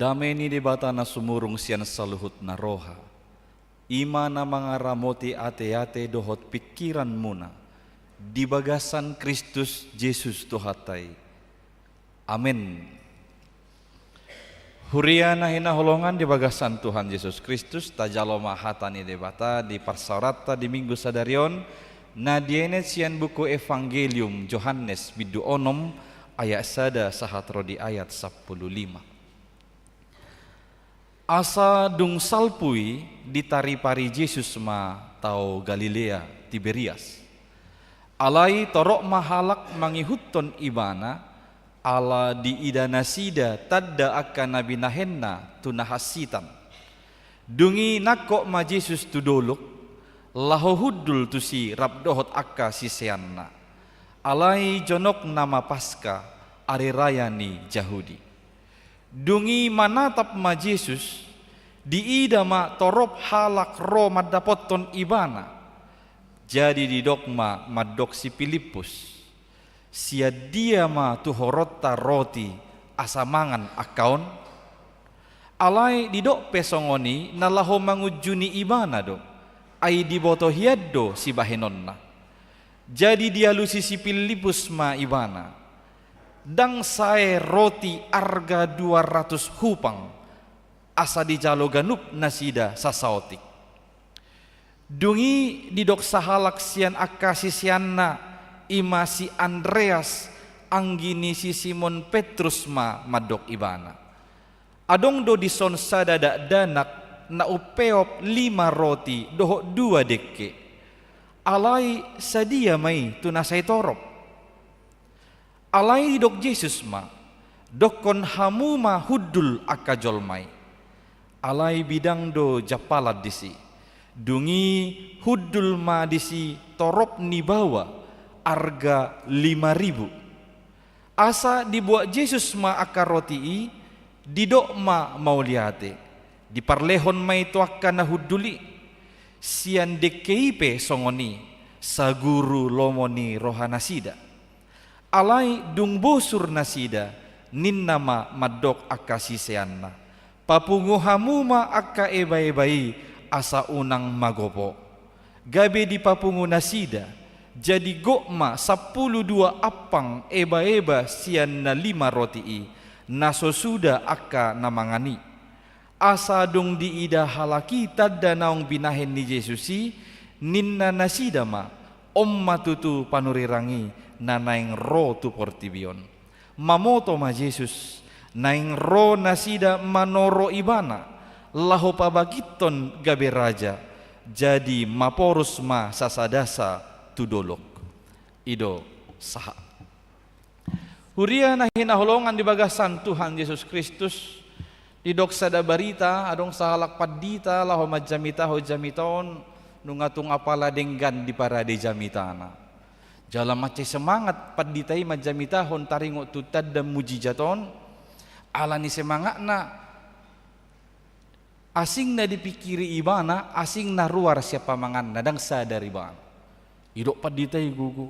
Dame ni Debata na sumurung sian saluhut na roha, i ma na mangaramoti ateate dohot pingkiranmuna di bagasan Kristus Jesus Tuhanta i. Amen. Huria na hinaholongan di bagasan Tuhan Jesus Kristus, tajalo ma hata ni Debata di parsaoranta di Minggu sadari on, na dienet sian buku Evangelium Johannes bindu onom Ayat sada sahat ro di ayat sampulu lima. Asa dung salpu i ditaripari Jesus ma tao Galilea Tiberias. Alai torop ma halak mangihuthon ibana, ala diida nasida tanda angka na binahenna tu na hansitan. Dung i nangkok ma Jesus tu dolok, laho hundul tusi rap dohot angka siseanna. Alai jonok nama Paska, ari raya ni Jahudi. Dung i manatap ma Jesus, diida ma torop halak ro mandapothon ibana. Jadi didok ma mandok si Pilippus, sian dia ma tuhoronta roti asa mangan angka on? Alai didok pe songon i na laho mangunjuni ibana do, ai diboto hian do sibahenonna. Jadi dialusi si Pilippus ma ibana, ndang sae roti arga dua ratus hupang, asa dijalo ganup nasida sasaotik. Dung i didok sahalak sian angka siseanna, i ma si Andreas, anggi ni si Simon Petrus ma mandok ibana, adong do dison sada dakdanak na umpeop lima roti dohot dua dengke. Alai sadia ma i tu na sai torop? Alai didok Jesus ma, dokkon hamu ma hundul angka jolma i. Alai bidang do jampalan disi. Dung i hundul ma disi torop ni baoa, arga lima ribu. Asa dibuat Jesus ma angka roti i, didok ma mauliate, diparlehon ma i tu angka na hundul i. Sian dengke i pe songon i, saguru lomo ni rohanasida. Alai dung bosur nasida, ninna ma mandok angka siseanna, papungu hamu ma angka ebaeba i, asa unang magopo. Gabe dipapungu nasida, jadi gok ma sampulu dua ampang ebaeba sian na lima roti i, na so suda angka na mangan i. Asa dung diida halak i tanda naung binahen ni Jesus i, ninna nasida ma, on ma tutu panurirang i na naeng ro tu portibi on. Mamoto ma Jesus, naeng ro nasida manoro ibana, laho pabangkithon gabe raja, jadi maporus ma sasadasa tu dolok. I do sahat. Huria na hinaholongan di bagasan Tuhan Jesus Kristus, didok sada barita, adong sahalak pandita laho manjamitahon jamita on, nunga tung apala denggan diparade jamitana. Jala mansai semangat pandita i manjamitahon taringot tu tanda mujizat on, ala ni semangatna, asing na dipingkiri ibana, asing na ruar sian pamanganna, ndang sadar ibana. Didok pandita i, gogo,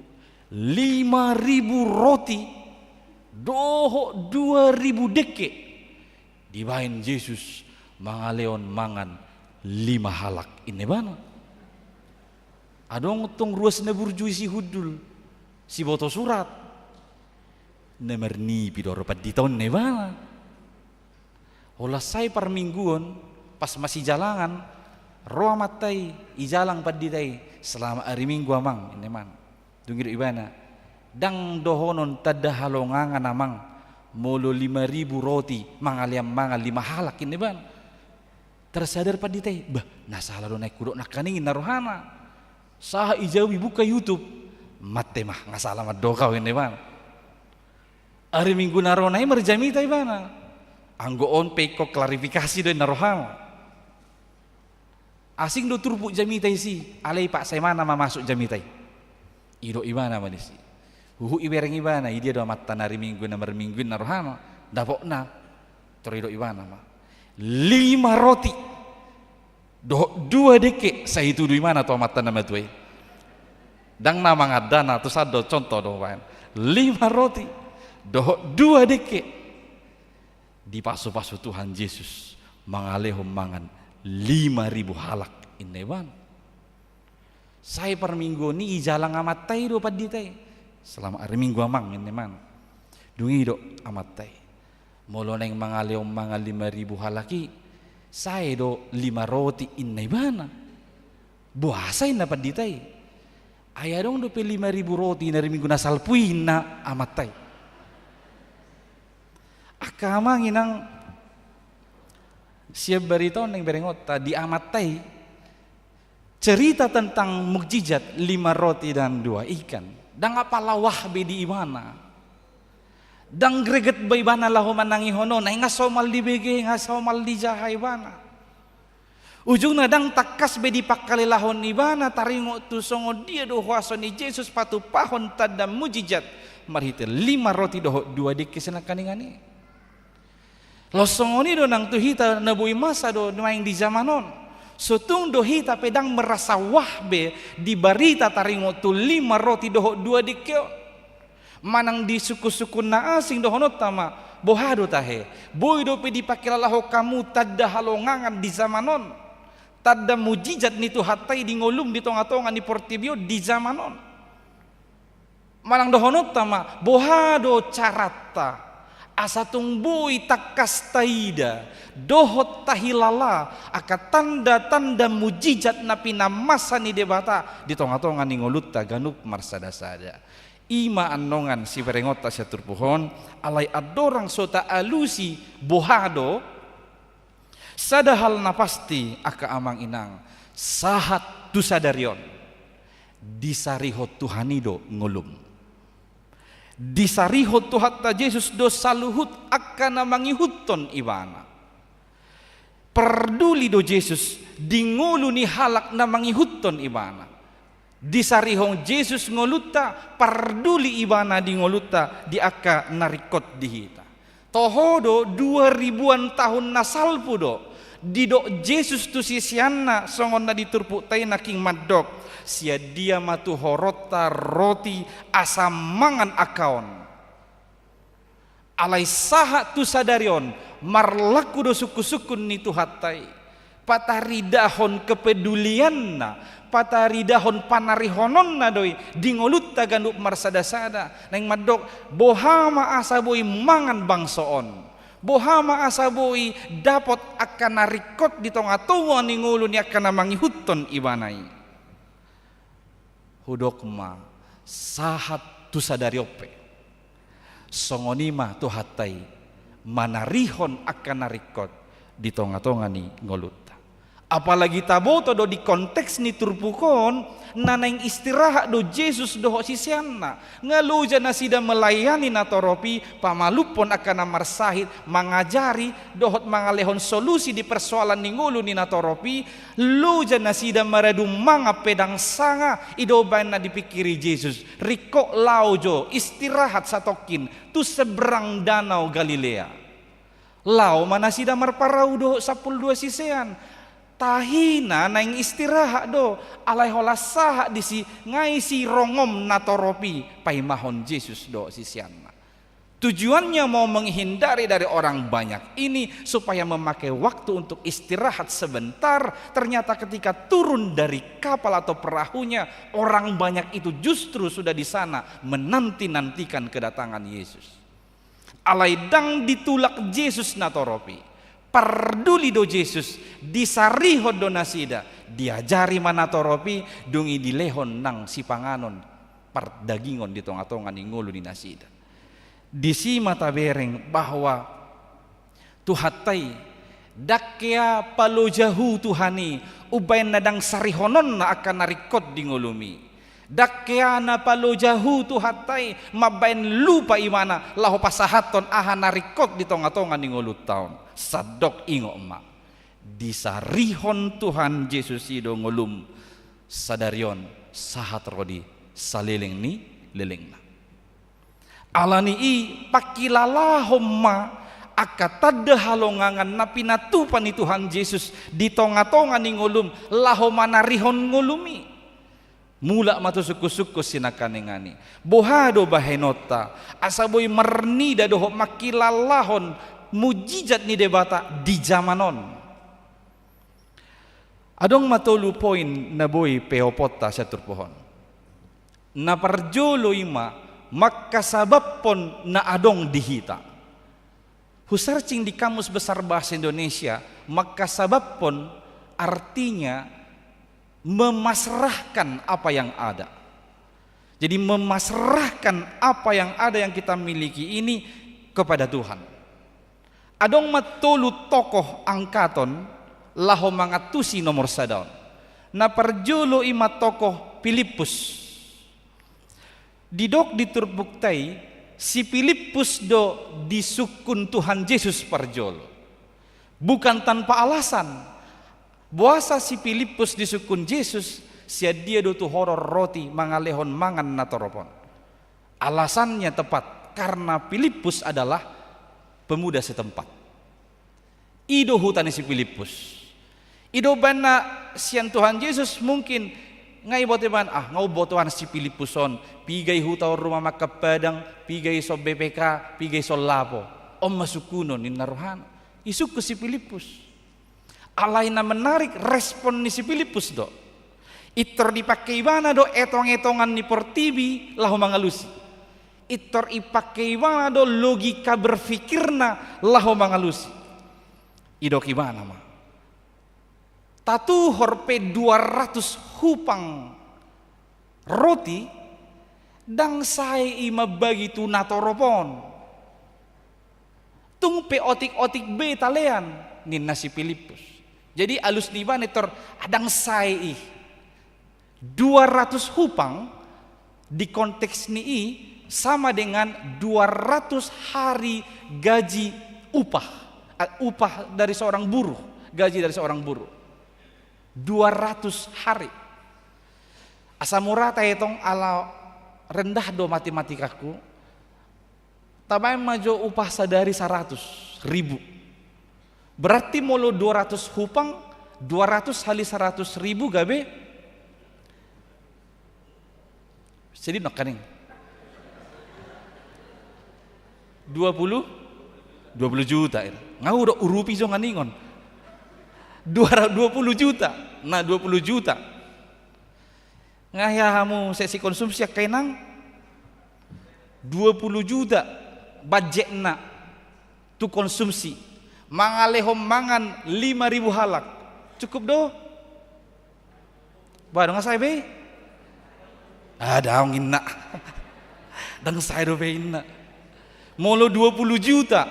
lima ribu roti dohot dua ribu dengke dibahen Jesus mangalehon mangan lima halak, ninna ibana. Adong tong ruas na burju i, sihundul, siboto surat. Na marnipi do ro pandita on, ninna ibana. Holan sae parmingguon, pas masijalangan, ro amanta i, ijalang pandita i, "Selamat hari Minggu, Amang," ninna ibana. Dung i didok ibana, "Ndang dohonon tanda halongangan, Amang, molo lima ribu roti mangalehon mangan lima halak," ninna ibana. Tarsadar pandita i, "Bah, na sala do naeng hudok nangkaning," ninna rohana. Sahat dijou, dibuka YouTube, "Mate ma, nga sala mandok au," ninna ibana. Ari Minggu na ro nai marjamita ibana. Anggo on pe ingkon klarifikasi do, ninna rohana. Asing do turpuk jamita i si, alai ipaksa ibana ma masuk jamita i. Didok ibana ma disi. Huhut dibereng ibana, i dia do amanta na ari Minggu na marminggu i, ninna rohana. Dapotna. Tor didok ibana ma, "Lima roti dohot dua dengke," sai tudu ibana tu amanta na matua i. Ndang na mangandana, tu sandok contoh do baen. "Lima roti dohot dua dengke." Dipasupasu Tuhan Jesus mangalehon mangan lima ribu halak, ninna ibana. Sae parmingguon i ijalang amanta i do pandita i. "Selamat hari Minggu, Amang," ninna ibana. Dung i didok amanta i, "Molo naeng mangalehon mangan lima ribu halak i, sae do lima roti," ninna ibana. "Boasa?" ninna pandita i. "Ai adong dope lima ribu roti na ari Minggu na salpu i," ninna amanta i. Angka amang inang, sian barita on naeng berengonta di Amanta i, cerita tentang mukjizat lima roti dan dua ikan. Ndang apala wah be di ibana. Ndang greget be ibana laho manangihon on, ai nga somal dibege, nga somal dijaha ibana. Ujungna ndang tangkas be dipangkalelahon ibana taringot tu songon dia do huaso ni Jesus patumpahon tanda mujizat marhite lima roti dohot dua dengke sinangkaningan i. Laos songon i do nang tu hita na boi masa do nuaeng di jaman on. So tung do hita pe ndang merasa wah be di barita taringot tu lima roti dohot dua dengke on. Manang di sungkun-sungkun na asing dohononta ma, boha do tahe? Boi dope dipangkilalahon hamu tanda halongangan di jaman on, tanda mujizat ni Tuhanta i di ngolum di tonga-tonga ni portibi on di jaman on? Manang dohononta ma, boha do caranta asa tung boi tangkas taida dohot tahilala angka tanda-tanda mujizat na pinamasa ni Debata di tonga-tonga ni ngolunta ganup marsada-sada? I ma annon siberengonta sian turpuk on, alai andorang so taalusi boha do, sada hal na pasti angka amang inang, sahat tu sadari on, disarihon Tuhan i do ngolum. Disarihon Tuhanta Jesus do saluhut angka na mangihuthon ibana. Parduli do Jesus di ngolu ni halak na mangihuthon ibana. Disarihon Jesus ngolunta, parduli ibana di ngolunta, di angka na ringkot di hita. Toho do, dua ribuan tahun na salpu do didok Jesus tu siseanna songon na di turpukta i nangkin mandok, sian dia ma tuhoronta roti asa mangan angka on? Alai sahat tu sadari on, marlaku do sungkun-sungkun ni Tuhanta i. Pataridahon kepedulianna, pataridahon panarihononna do i di ngolunta ganup marsada-sada. Naeng mandok, boha ma asa boi mangan bangso on? Boha ma asa boi dapot angka na ringkot di tonga-tonga ni ngolu ni angka na mangihuthon ibana i? Hudok ma, sahat tu sadari on pe, songon i ma Tuhanta i manarihon angka na ringkot di tonga-tonga ni ngolunta. Apalagi taboto do di konteks ni turpuk on, na naeng istirahat do Jesus dohot siseanna. Nga loja nasida melayani natorop i, pamalumhon angka na marsahit, mangajari dohot mangalehon solusi di persoalan ni ngolu ni natorop i. Loja nasida maradu mangan pe ndang sanga. I do umbahen na dipingkiri Jesus, ringkot laho jo istirahat satongkin tu seberang danau Galilea. Laho ma nasida marparau dohot sampulu dua sisean. Tahina naeng istirahat do, alai holan sahat disi, nga isi rongom natorop i paimahon Jesus dohot siseanna. Tujuannya mau menghindari dari orang banyak ini, supaya memakai waktu untuk istirahat sebentar. Ternyata ketika turun dari kapal atau perahunya, orang banyak itu justru sudah di sana menanti-nantikan kedatangan Yesus. Alai ndang ditulak Jesus natorop i. Parduli do Jesus, disarihon do nasida, diajari ma natorop i, dung i dilehon nang sipanganon pardagingon di tonga-tonga ni ngolu ni nasida. Disi ma tabereng bahwa Tuhanta i, ndang hea palojahu Tuhan i, umbahen na ndang sarihononna angka na ringkot di ngolumi. Ndang hea na palojahu Tuhanta i, mambahen lupa ibana laho pasahathon aha na ringkot di tonga-tonga ni ngolunta on. Sandok ingot ma, disarihon Tuhan Jesus i do ngolum sadari on sahat ro di saleleng ni lelengna. Alani i pangkilalahon ma angka tanda halongangan na pinatupa ni Tuhan Jesus di tonga-tonga ni ngolum laho manarihon ngolumi. Mulak ma tu sungkun-sungkun sinangkaningan i. Boha do bahenonta asa boi marnida dohot mangkilalahon mujizat ni Debata di jaman on? Adong ma tolu poin na boi peoponta sian turpuk on. Na parjolo i ma mangkasababhon na adong di hita. Husearching di Kamus Besar Bahasa Indonesia, mangkasababhon artinya memasrahkan apa yang ada. Jadi memasrahkan apa yang ada yang kita miliki ini kepada Tuhan. Adong ma tolu tokoh angkaton laho mangantusi nomor sada on. Na parjolo i ma tokoh Pilippus. Didok di turpukta i, si Pilippus do disungkun Tuhan Jesus parjolo. Bukan tanpa alasan. Boasa si Pilippus disungkun Jesus, sian dia do tuhoror roti mangalehon mangan na torop on? Alasannya tepat, karena Pilippus adalah pemuda setempat. I do huta ni si Pilippus. I do umbahen na sian Tuhan Jesus mungkin nga iboto ibana, ah, nga umboto an si Pilippus on, piga i huta on rumah makan Padang, piga i son B P K, piga i son lapo. On ma sungkunon, ninna rohana. Isungkun si Pilippus. Alai na menarik respon ni si Pilippus do. Intor dipangke ibana do etong-etongan ni portibi laho mangalusi. Intor dipangke ibana do logika berpikirna laho mangalusi. Didok ibana ma, tatuhor pe dua ratus hupang roti, ndang sae i mambagi tu na torop on. Tung pe otik-otik be talean, ninna si Pilippus. Jadi alus ni ibana intor, ah, ndang sae i. Dua ratus hupang di konteks ni i sama dengan dua ratus hari gaji upah. Eh, upah dari seorang buruh, gaji dari seorang buruh. Dua ratus hari. Asa mura taetong, ala rendah do matematikangku. Tabaen ma jo upah sadari saratus ribu. Berarti molo dua ratus hupang, dua ratus hali saratus ribu gabe. Sedih nangkaning. Dua puluh, dua puluh juta. Nga urupi jo nangkaningon. Dua, dua puluh juta. Nah, dua puluh juta. Nga hea hamu sesi konsumsi angka inang? Dua puluh juta budgetna tu konsumsi. Mangalehon mangan lima ribu halak. Cukup do? Ba, ndang sae be? Ah, daong inna. Ndang sae dope inna. Molo dua puluh juta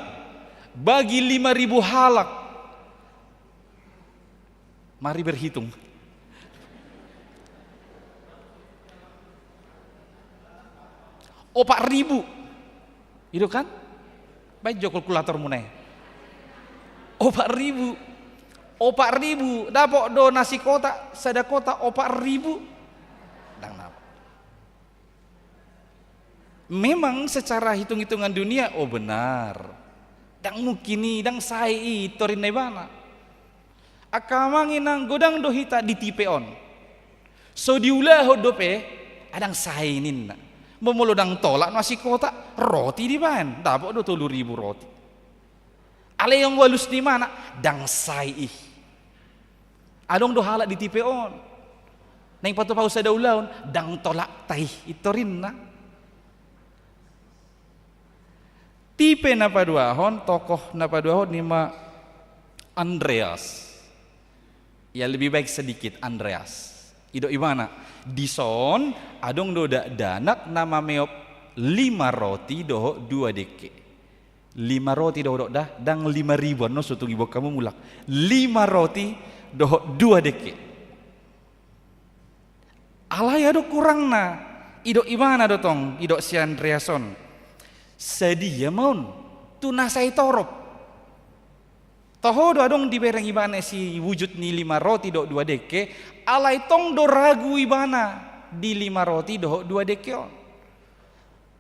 bagi lima ribu halak. Mari berhitung. Opat ribu. Ido kan? Baen jo kalkulatormuna i. Opat ribu. Opat ribu. Dapot do nasi kotak, sada kotak opat ribu. Ndang dapot. Memang secara hitung-hitungan dunia, oh benar. Ndang mungkin i, ndang sae i, intor ninna ibana. Angka amang inang, godang do hita di tipe on. So diulahon dope, ah, ndang sae ninna. Molo ndang tolap nasi kotak, roti dibaen, dapot do tolu ribu roti. Alai anggo alus ni ibana, ndang sae i. Adong do halak di tipe on. Naeng patupahu sada ulaon, ndang tolap ta i, intor ninna. Tipe na paduahon, tokoh na paduahon i ma Andreas. Ya, lebih baik sedikit Andreas. Didok ibana, dison adong do dakdanak na mameop lima roti dohot dua dengke. Lima roti dohot, da, ndang lima ribu, annon so tung diboan hamu mulak. Lima roti dohot dua dengke. Alai adong hurangna, didok ibana do tong, didok si Andreas on. Sadia ma on tu na sai torop? Toho do adong dibereng ibana siwujud ni lima roti dohot dua dengke, alai tong do ragu ibana di lima roti dohot dua dengke on.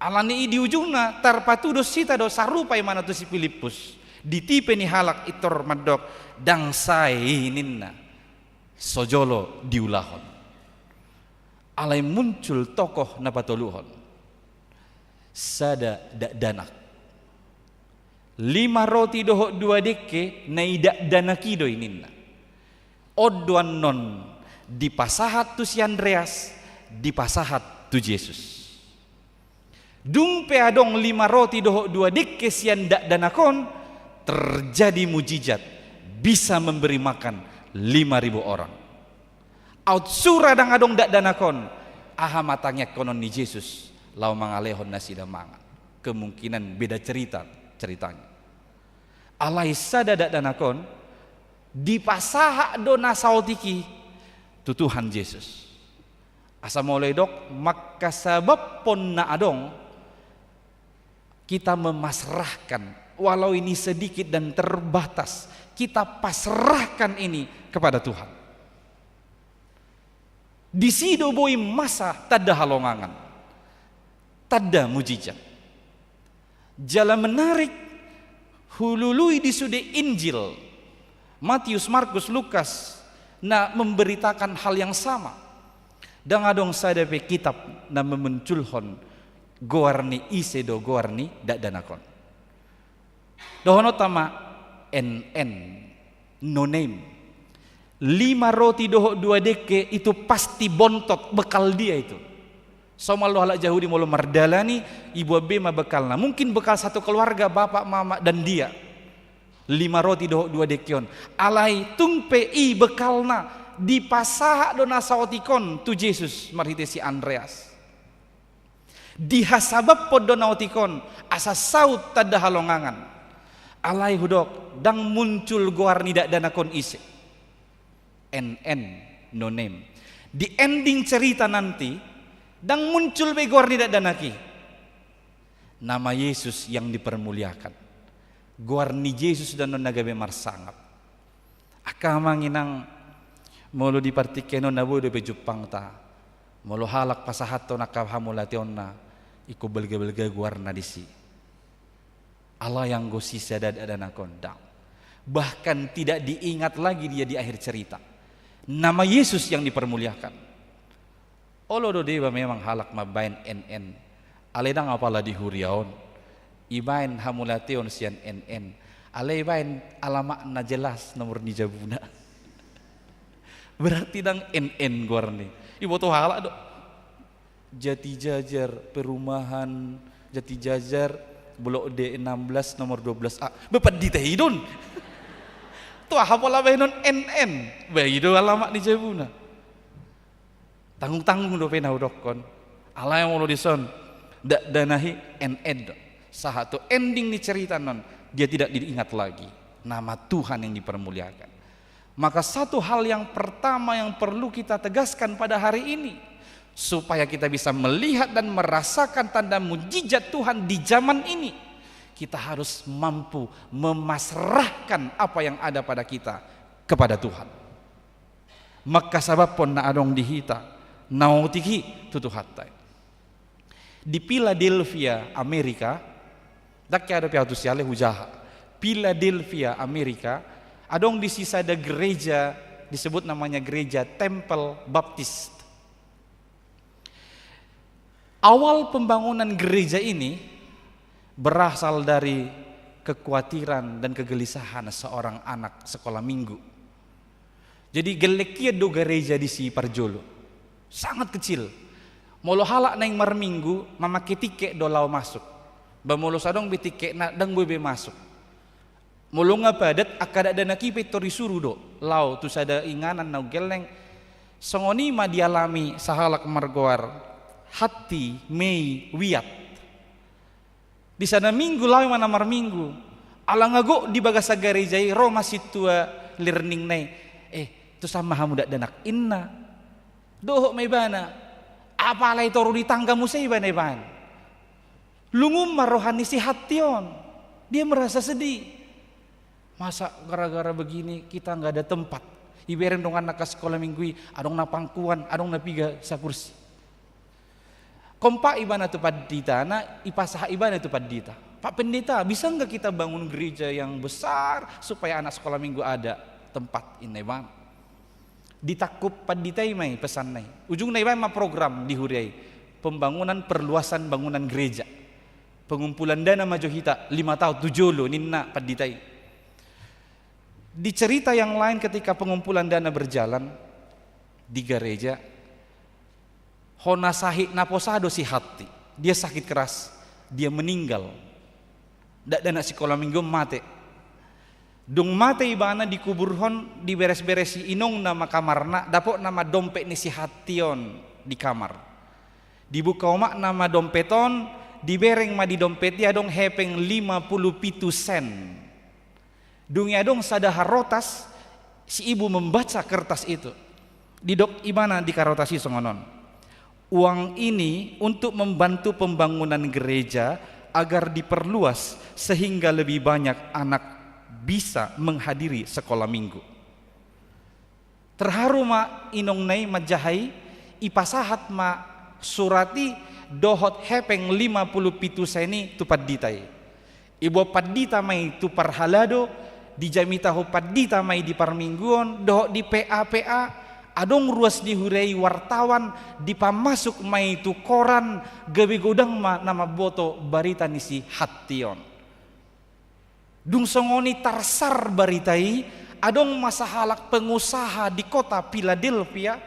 Alani i di ujungna tarpatudos hita do sarupa ibana tu si Pilippus. Di tipe ni halak intor mandok, ndang sae i ninna. So jolo diulahon. Alai muncul tokoh na patoluhon. Sada dakdanak. Lima roti dohot dua dengke na idakdanak i do i ninna. On do annon dipasahat tu si Andreas, dipasahat tu Jesus. Dung pe adong lima roti dohot dua dengke sian dakdanak on, terjadi mujizat, bisa memberi makan lima ribu orang. Aut sura ndang adong dakdanak on, aha ma tangiangkonon ni Jesus laho mangalehon nasida mangan? Kemungkinan beda cerita ceritanya. Alai sada dakdanak on, dipasahat do na saotik i tu Tuhan Jesus. Asa molo didok mangkasabaphon na adong, kita memasrahkan, walau ini sedikit dan terbatas, kita pasrahkan ini kepada Tuhan. Disi do boi masa tanda halongangan, tanda mujizat. Jala menarik, hulului di sude Injil, Matius, Markus, Lukas, na memberitakan hal yang sama. Ndang adong sada pe kitab na memunculhon goar ni ise do goar ni dakdanak on. Dohononta ma, N N, no name. Lima roti dohot dua dengke itu pasti bontot, bekal dia itu. Somal do halak Jahudi molo mardalani, iboan be ma bekalna. Mungkin bekal satu keluarga, bapak, mama, dan dia. Lima roti dohot dua dengke on. Alai tung pe i bekalna, dipasahat do na saotik on tu Jesus marhite si Andreas. Dihasabaphon do na otik on, asa saut tanda halongangan. Alai hudok, ndang muncul goar ni dakdanak on ise. N N, no name. Di ending cerita nanti, ndang muncul be goar ni dakdanak i. Nama Yesus yang dipermuliakan. Goar ni Jesus do annon na gabe marsangap. Angka amang inang, molo di partingkian on na boi dope jumpangta, molo halak pasahathon angka hamauliateonna, ingkon balga-balga goarna disi. Alai anggo sisa dakdanak on, ndang. Bahkan tidak diingat lagi dia di akhir cerita. Nama Yesus yang dipermuliakan. Olo do deba memang halak mambaen N N. Alai ndang apala di huria on. Ibaen hamauliateon sian N N. Alai ibaen alamatna jelas nomor ni jabuna. Berarti ndang N N goarna i. Iboto halak do. Jatijajar perumahan, Jatijajar, blok D enam belas nomor dua belas A. Be pandita i do on. Tu aha pola baenon N N. Ba i do alamat ni jabuna. Tanggung-tanggung dope na hudokkon. Alai molo dison, dakdanak i N N do. Sahat tu ending ni cerita annon, dia tidak diingat lagi. Nama Tuhan yang dipermuliakan. Maka satu hal yang pertama yang perlu kita tegaskan pada hari ini, supaya kita bisa melihat dan merasakan tanda mujizat Tuhan di zaman ini, kita harus mampu memasrahkan apa yang ada pada kita kepada Tuhan. Mangkasabaphon na adong di hita, na otik i tu Tuhanta i. Di Philadelphia, Amerika, ndang hea dope ahu tu sian i hujaha. Philadelphia, Amerika, adong disi sada gereja disebut namanya gereja Temple Baptist. Awal pembangunan gereja ini berasal dari kekhawatiran dan kegelisahan seorang anak sekolah minggu. Jadi gellengkian do gareja disi parjolo. Sangat kecil. Molo halak naeng marminggu, mamake tiket do laho masuk. Ba molo so adong be tiketna, ndang boi be masuk. Molo nga padat, angka dakdanak i pintor disuru do laho tu sada inganan naung gelleng. Songon i ma dialami sahalak margoar Hattie Mae Wyatt. Di sada minggu laho ma na marminggu. Ala nga gok di bagasan gareja i, ro ma sintua learning na i. "Eh, tu son ma hamu dakdanak?" ninna. Dohot ma ibana. Apala i toru di tangga muse ibana ibaen. Lungun ma roha ni si Hattie on. Dia merasa sedih. "Masa gara-gara begini kita nggak ada tempat?" Ibereng donganna angka sekolah minggu i, adong na pangkuan, adong na piga sakursi. Kompak ibana tu pandita, na ipasahat ibana tu pandita. "Pak Pendeta, bisa nggak kita bangun gereja yang besar supaya anak sekolah minggu ada tempat?" ninna ibana. Ditangkup pandita i ma i pesanna i. Ujungna ibaen ma program di huria i. Pembangunan perluasan bangunan gereja. Pengumpulan dana ma jo hita lima taon tu jolo ninna pandita i. Di cerita yang lain ketika pengumpulan dana berjalan di gareja, hona sahit naposo do si Hattie. Dia sakit keras, dia meninggal. Dakdanak sikola minggu on mate. Dung mate ibana dikuburhon, diberes-beresi inongna ma kamarna, dapotna ma dompet ni si Hattie on di kamar. Dibuka omakna ma dompet on, dibereng ma di dompet i adong hepeng lima pulu pitu sen. Dung i adong sada harotas, si ibu membaca kertas itu. Didok ibana di harotas i songon on. Uang ini untuk membantu pembangunan gereja agar diperluas sehingga lebih banyak anak bisa menghadiri sekolah minggu. Terharu ma inongna i manjaha i, ipasahat ma surat i dohot hepeng lima pulu pitu sen i tu pandita i. Iboan pandita ma i tu parhalado, dijamitahon pandita ma i di parmingguon, dohot di P A P A, adong ruas ni huria i wartawan, dipamasuk ma i tu koran, gabe godang ma na mamboto barita ni si Hatty on. Dung songon i tarsar barita i, adong ma sahalak pengusaha di kota Philadelphia,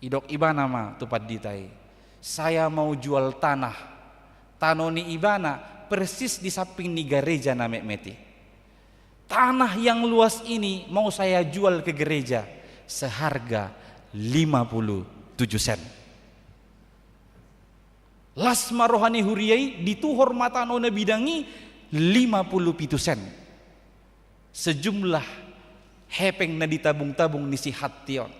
didok ibana ma tu pandita i, "Saya mau jual tanah." Tano ni ibana persis di samping ni gareja na metmet i. "Tanah yang luas ini mau saya jual ke gereja seharga lima puluh tujuh sen." Las ma roha ni huria i, dituhor ma tano na bidang i lima pulu pitu sen. Sejumlah hepeng na ditabung-tabung ni si Hatty on.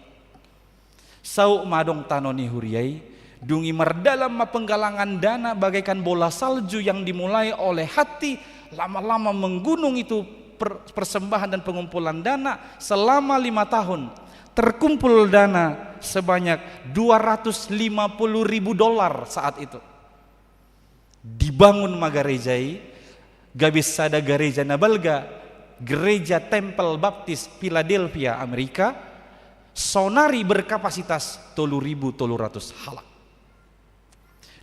Saut ma adong tano ni huria i, dung i mardalan ma penggalangan dana bagaikan bola salju yang dimulai oleh Hatty, lama-lama menggunung itu per-, persembahan dan pengumpulan dana selama lima tahun. Terkumpul dana sebanyak dua ratus lima puluh ribu dolar saat itu. Dibangun ma gareja i, gabe sada gareja na balga, Gereja Tempel Baptis Philadelphia, Amerika, saonari berkapasitas tolu ribu tolu ratus halak.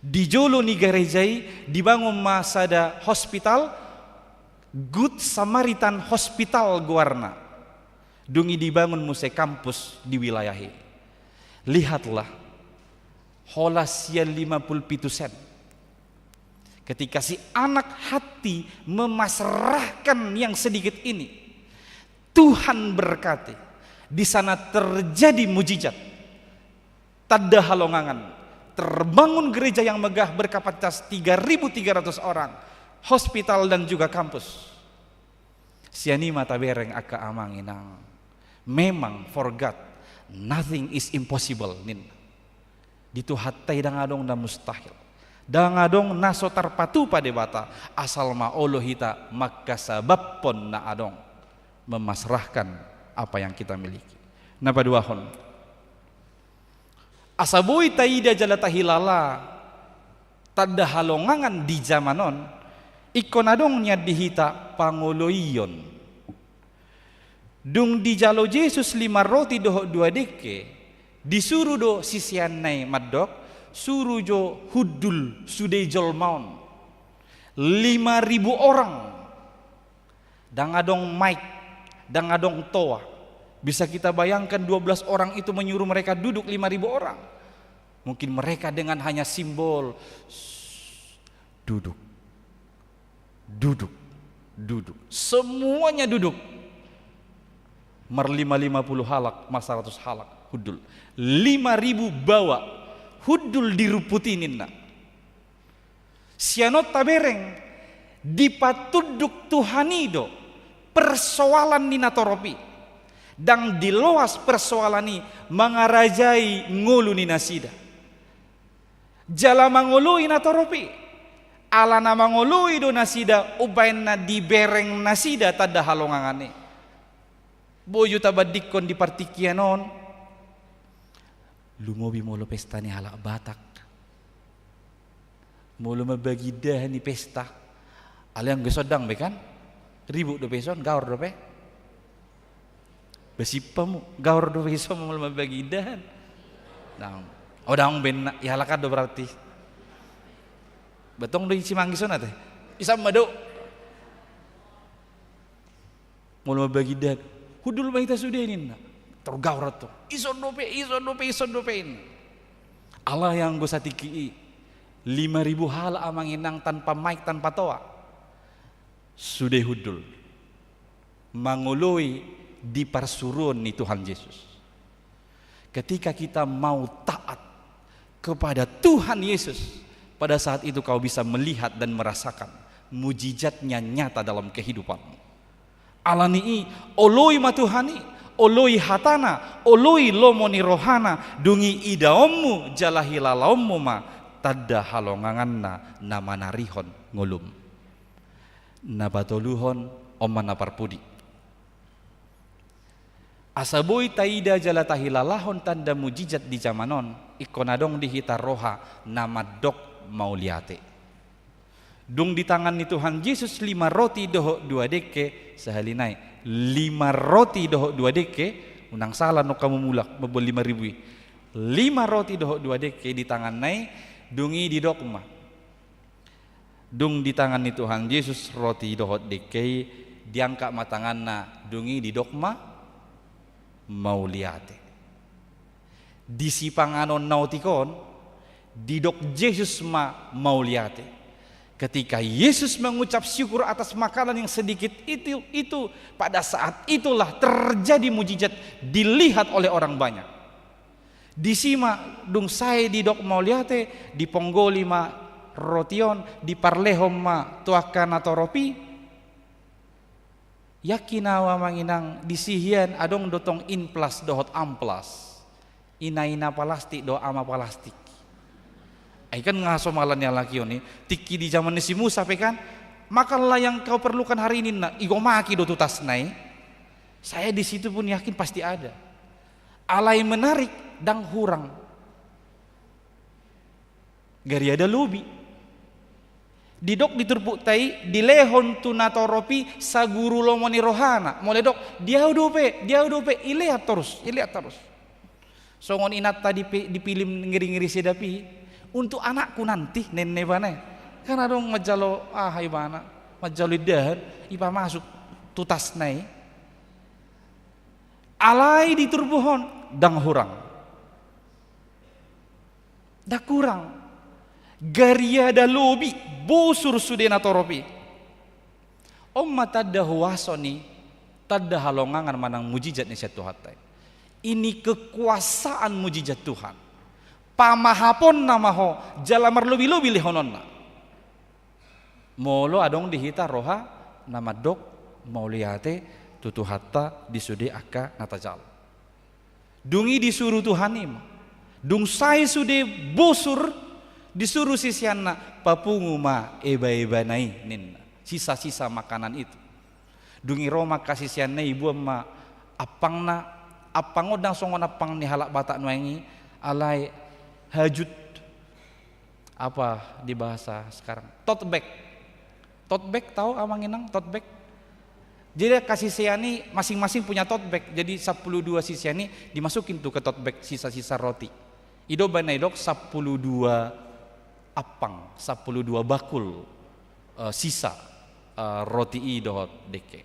Di jolo ni gareja i dibangun ma sada hospital, Good Samaritan Hospital goarna. Dung i dibangun muse kampus di wilayah i. Lihatlah, holan sian lima pulu pitu sen. Ketika si anak Hatty memasrahkan yang sedikit ini, Tuhan berkati. Di sana terjadi mujizat. Tanda halongangan. Terbangun gereja yang megah berkapasitas tiga ribu tiga ratus orang, hospital dan juga kampus. Sian i ma tabereng angka amang inang. Memang for God, nothing is impossible, ninna. Di Tuhanta i ndang adong na mustahil. Ndang adong na so tarpatupa Debata, asal ma olo hita mangkasababhon na adong, memasrahkan apa yang kita miliki. Na paduahon. Asa boi taida jala tahilala tanda halongangan di jaman on, ingkon adong nian di hita pangoloion. Dung dijalo Jesus lima roti dohot dua dengke, disuru do siseanna i mandok, suru jo hundul sude jolma on. Lima ribu orang. Ndang adong maik, ndang adong toa. Bisa kita bayangkan dua belas orang itu menyuruh mereka duduk lima ribu orang. Mungkin mereka dengan hanya simbol, "Shh, duduk, duduk, duduk." Semuanya duduk. Marlima lima puluh halak, marsaratus halak, hundul. Lima ribu bawa, hundul di rumput i ninna. Sian on tabereng, dipatunduk Tuhan i do persoalan ni natorop i. Ndang diloas persoalan i mangarajai ngolu ni nasida. Jala mangoloi natorop i. Ala na mangoloi do nasida, umbahen na dibereng nasida tanda halongangan i. Boi jo tabandingkon di partingkian on. Lumobi molo pesta ni halak Batak. Molo mambagi indahan i pesta. Alai anggo ison ndang be kan? Ribut dope ison, gaor dope. Basimpamu, gaor dope ison molo mambagi indahan. Ndang. O, ndang be ninna, i halak an do berarti. Betong do i si Manggis on ate. Ison ma do. Molo mambagi indahan, hundul ma hita sude ninna. Tor gaor antong. Ison dope, ison dope, ison dope ninna. Alai anggo satingki i, lima ribu halak amang inang tanpa maik, tanpa toa. Sude hundul. Mangoloi di parsuruon ni Tuhan Jesus. Ketika kita mau taat kepada Tuhan Yesus, pada saat itu kau bisa melihat dan merasakan mujizatnya nyata dalam kehidupanmu. Alani i, oloi ma Tuhan i, oloi hatana, oloi lomo ni rohana, dung i idaonmu jala hilalaonmu ma tanda halonganganna na manarihon ngolum. Na patoluhon, on ma na parpudi. Asa boi taida jala tahilalahon tanda mujizat di jaman on, ingkon adong di hita roha na mandok mauliate. Dung di tangan ni Tuhan Jesus lima roti dohot dua dengke, sahali nai, lima roti dohot dua dengke, unang sala nong hamu mulak mamboan lima ribu i. Lima roti dohot dua dengke di tanganna i, dung i didok ma. Dung di tangan ni Tuhan Jesus roti dohot dengke i, diangkat ma tanganna, dung i didok ma, mauliate. Di sipanganon na otik on, didok Jesus ma mauliate. Ketika Yesus mengucap syukur atas makanan yang sedikit itu, itu, pada saat itulah terjadi mujizat dilihat oleh orang banyak. Disi ma dung sae didok mauliate, diponggoli ma roti on, diparlehon ma tu angka natorop i. Yakin ahu amang inang, disi hian adong do tong inplas dohot amplas. Ina-ina palastik dohot ama palastik. Ai kan nga so mala ni halak i on i, tingki di jaman ni si Musa pe kan, makanlah yang kau perlukan hari ini, ninna, igomaki do tu tasna i. Saya di situ pun yakin pasti ada. Alai menarik, ndang hurang. Gariada lobi. Didok di turpukta i, dilehon tu natorop i saguru lomo ni rohana. Molo didok, di ahu dope, di ahu dope, ilean torus, ilean torus. Songon inanta di pi-, di pilim ngeri-ngeri sedap i, untuk anakku nanti, ninna ibana i. Kan adong manjalo aha ibana, manjalo indahan, ipamasuk tu tasna i. Alai di turpuk on, ndang hurang. Ndang hurang. Gariada lobi, bosur sude natorop i. On ma tanda huaso ni, tanda halongangan manang mujizat ni sian Tuhanta i. Ini kekuasaan mujizat Tuhan. Pamahaponna ma ho, jala marlobi-lobi lehononna. Molo adong di hita roha na mandok mauliate tu Tuhanta di sude angka na tajalo. Dung i disuru Tuhan i ma. Dung sae sude bosur, disuru siseanna, papungu ma eba-ebana i, ninna. Sisa-sisa makanan itu. Dung i ro ma angka siseanna i, iboan ma ampangna, ampang on ndang songon ampang ni halak Batak nuaeng i, alai hajut. Apa di bahasa sekarang? Tote bag. Tote bag, tahu amang inang tote bag? Jadi angka sisean i masing-masing punya tote bag. Jadi sampulu dua sisean i dimasukin tu ke tote bag sisa-sisa roti. I do umbahen na didok sampulu dua ampang, sampulu dua bakul, eh, sisa, eh, roti i dohot dengke.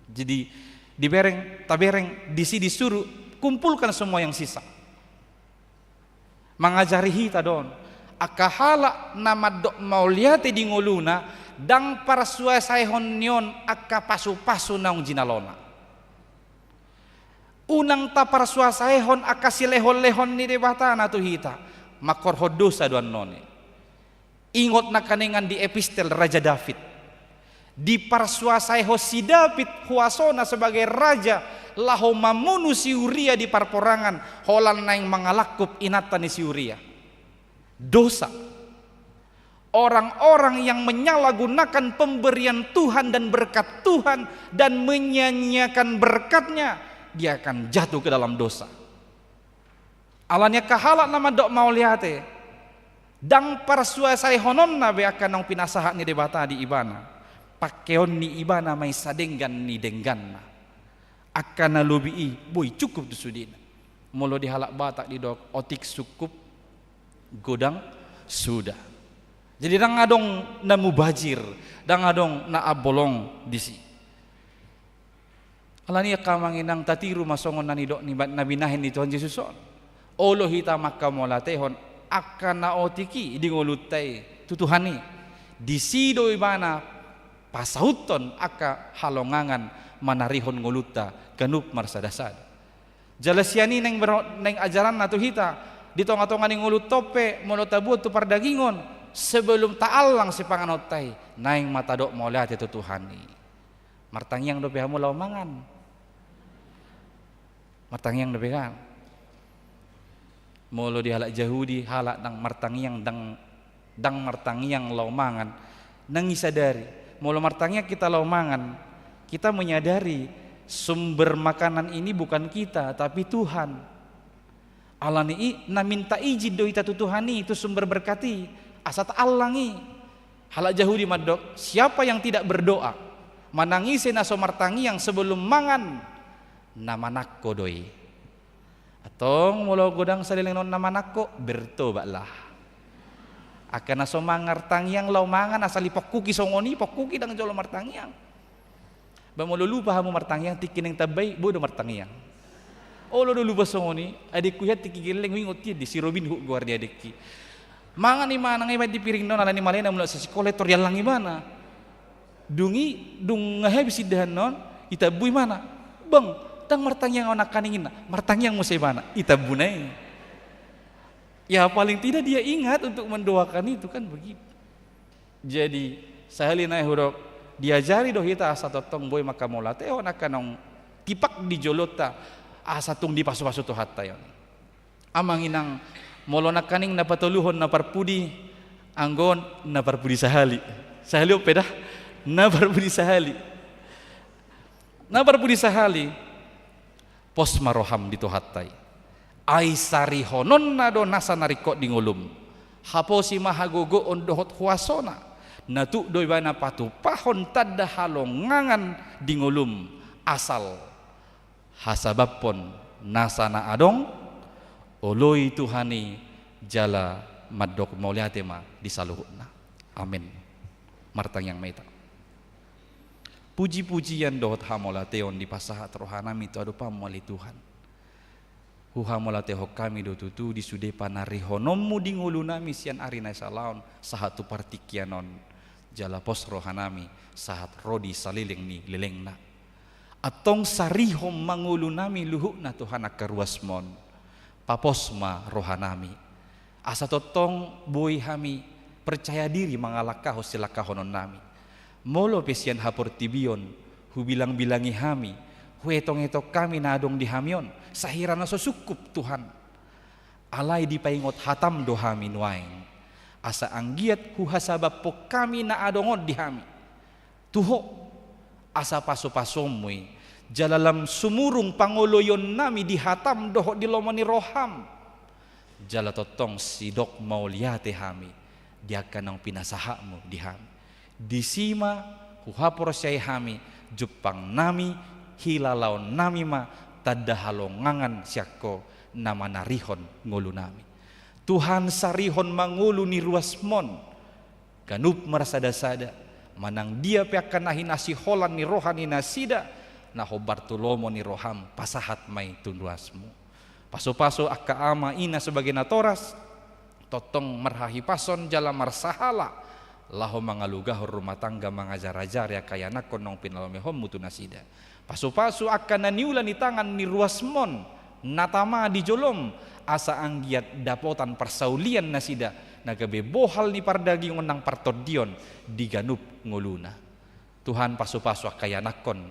Jadi dibereng, tabereng, disi disuru, kumpulkan semua yang sisa. Mangajari hita do on, angka halak na mandok mauliate di ngoluna, ndang parsuasaehon ni on angka pasu-pasu naung jinalona. Unang taparsuasaehon angka silehon-lehon ni Debata na tu hita, mangkorhon dosa do annon i. Ingot nangkaningan di epistel Raja David. Diparsuasaehon si David huasona sebagai raja laho mamunu si Uria di parporangan, holan naeng mangalangkup inanta ni si Uria. Dosa. Orang-orang yang menyalahgunakan pemberian Tuhan dan berkat Tuhan dan menyia-nyiakan berkatnya, dia akan jatuh ke dalam dosa. Alani angka halak na mandok mauliate, ndang parsuasaehononna be angka naung pinasahat ni Debata di ibana. Pangkeon ni ibana ma i sadenggan ni dengganna. Angka na lobi i boi cukup do sudena. Molo di halak Batak didok otik sungkup, godang suda. Jadi ndang adong na mubazir, ndang adong na ambolong disi. Alani i angka amang inang, tatiru ma songon na nidok ni ba-, na binahen ni Tuhan Jesus on. Olo hita manghamauliatehon angka na otik i di ngolunta i tu Tuhan i. Disi do ibana pasauthon angka halongangan manarihon ngolunta ganup marsada-sada. Jala sian i naeng ber-, naeng ajaranna tu hita, di tonga-tonga ni ngolunta on pe, molo taboan tu pardagingon, sebelum taallang sipanganonta i, naeng ma tadok mauliate tu Tuhan i. Martangiang dope hamu laho mangan. Martangiang dope kan? Molo di halak Jahudi, halak ndang martangiang, ndang, ndang martangiang laho mangan, ndang disadari. Molo martangiang kita laho mangan, kita menyadari sumber makanan ini bukan kita, tapi Tuhan. Alani i, na minta izin do hita tu Tuhan i, tu sumber berkat i, asa taallang i. Halak Jahudi mandok, siapa yang tidak berdoa, manang ise na so martangiang sebelum mangan, na manangko do i. Antong molo godang saleleng on na manangko, bertobatlah. Angka na so martangiang laho mangan, asal dipongkuki songon i, pongkuki ndang jolo martangiang. Ba molo lupa hamu martangiang, tingki naeng tamba i, boi do martangiang. Olo do lupa songon i, adekku hian tingki gelleng, huingot hian di si Robin Hood goar ni adekki. Mangan i, manang i, baen di piringna on, alani malai na mulak sian sikola, tor diallang ibana. Dung i, dung habis indahanna on, ditambu ibana. Bang, ndang martangiang ahu nangkaning, ninna. Martangiang muse ibana, ditambuna i. Ya, paling tidak dia ingat untuk mendoakan itu, kan begitu. Jadi, sahali nai hudok, diajari do hita asa tongtong boi manghamauliatehon angka naung tipak di jolonta, asa tung dipasupasu Tuhanta i on. Amang inang, molo nangkaning na patoluhon na parpudi, anggo on na parpudi sahali. Sahali on pe da, na parpudi sahali. Na parpudi sahali, pos ma roham di Tuhanta i. Ai sarihononna do nasa na ringkot di ngolum. Haposi ma hagogoon dohot huasona. Na tuk do ibana patupahon tanda halongangan di ngolum. Asal hasabaphon nasa na adong, oloi Tuhan i jala mandok mauliate ma di saluhutna. Amen. Martangiang ma hita. Puji-pujian dohot hamauliateon dipasahat rohanami tu adopanmu ale Tuhan. Huhamauliatehon hami do tutu di sude panarihononmu di ngolunami sian ari na sala on sahat tu partingkian on. Jala pos rohanami sahat ro di saleleng ni lelengna. Antong sarihon ma ngolunami luhutna Tuhan angka ruasmon. Papos ma rohanami. Asa tongtong boi hami percaya diri mangalangkahon silangkahononnami. Molo pe sian haportibion, hubilang-bilangi hami, huetong-etong hami na adong di hami on, sahira na so sungkup, Tuhan. Alai dipaingot hatam do hami nuaeng, asa anggiat huhasabaphon hami na adong on di hami. Tu Ho, asa pasu-pasuonmu i, jala lam sumurung pangoloionnami di hatam dohot di lomo ni roham. Jala tongtong sidok mauliate hami, di angka naung pinasahatmu di hami. Disi ma huhaporseai hami, jumpangnami, hilalaonnami ma tanda halongangan sian Ho na manarihon ngolunami. Tuhan, sarihon ma ngolu ni ruasmon, ganup marsada-sada, manang dia pe angka na hinasiholan ni roha ni nasida, na hombar tu lomo ni roham, pasahat ma i tu ruasmu. Pasu-pasu angka ama ina sebagai natoras, tongtong marhahipason jala marsahala, laho mangalugahon rumah tangga, mangajar-ajari angka ianakhon naung pinalomehonmu tu nasida. Pasu-pasu angka na niula ni tangan ni ruasmon, na tama di jolom, asa anggiat dapotan parsaulian nasida, na gabe bohal ni pardagingon nang partondion di ganup ngoluna. Tuhan, pasu-pasu angka ianakhon,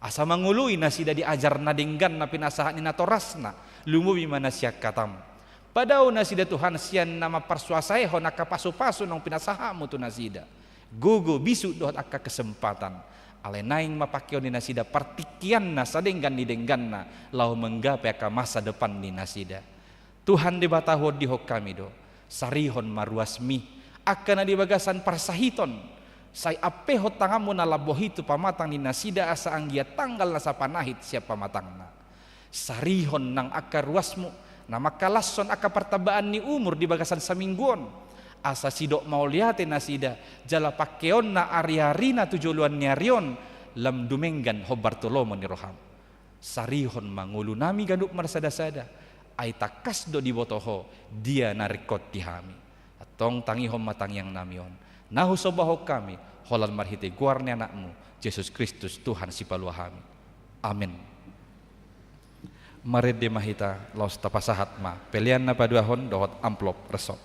asa mangoloi nasida di ajar na denggan na pinasahat ni natorasna, lumobi ma na sian hatam. Padao nasida, Tuhan, sian na mamparsuasaehon angka pasu-pasu naung pinasahatmu tu nasida. Gogo, bisuk dohot angka kesempatan. Alai naeng ma pangkeon ni nasida partingkianna sadenggan ni dengganna, laho manggapai angka masa depan ni nasida. Tuhan Debata, huondihon hami do, sarihon ma ruasmi, angka na di bagasan parsahiton, sai ampehon tanganmu na lambok i tu pamatang ni nasida, asa anggiat tanggal na sapanahit sian pamatangna. Sarihon nang angka ruasmu, na mangkalashon angka partambaan ni umur di bagasan saminggu on, asa sidok mauliate nasida, jala pangkeonna ari-arina tu joloan ni ari on, lam dumenggan hombar tu lomo ni roham. Sarihon ma ngolunami ganup marsada-sada, ai tangkas do diboto Ho, dia na ringkot di hami. Antong tangihon ma tangiangnami on, na husombahon hami, holan marhite goar ni Anakmu, Jesus Kristus, Tuhan Sipalua hami. Amen. Marende ma hita, laos tapasahat ma pelean na paduahon dohot amplop resop.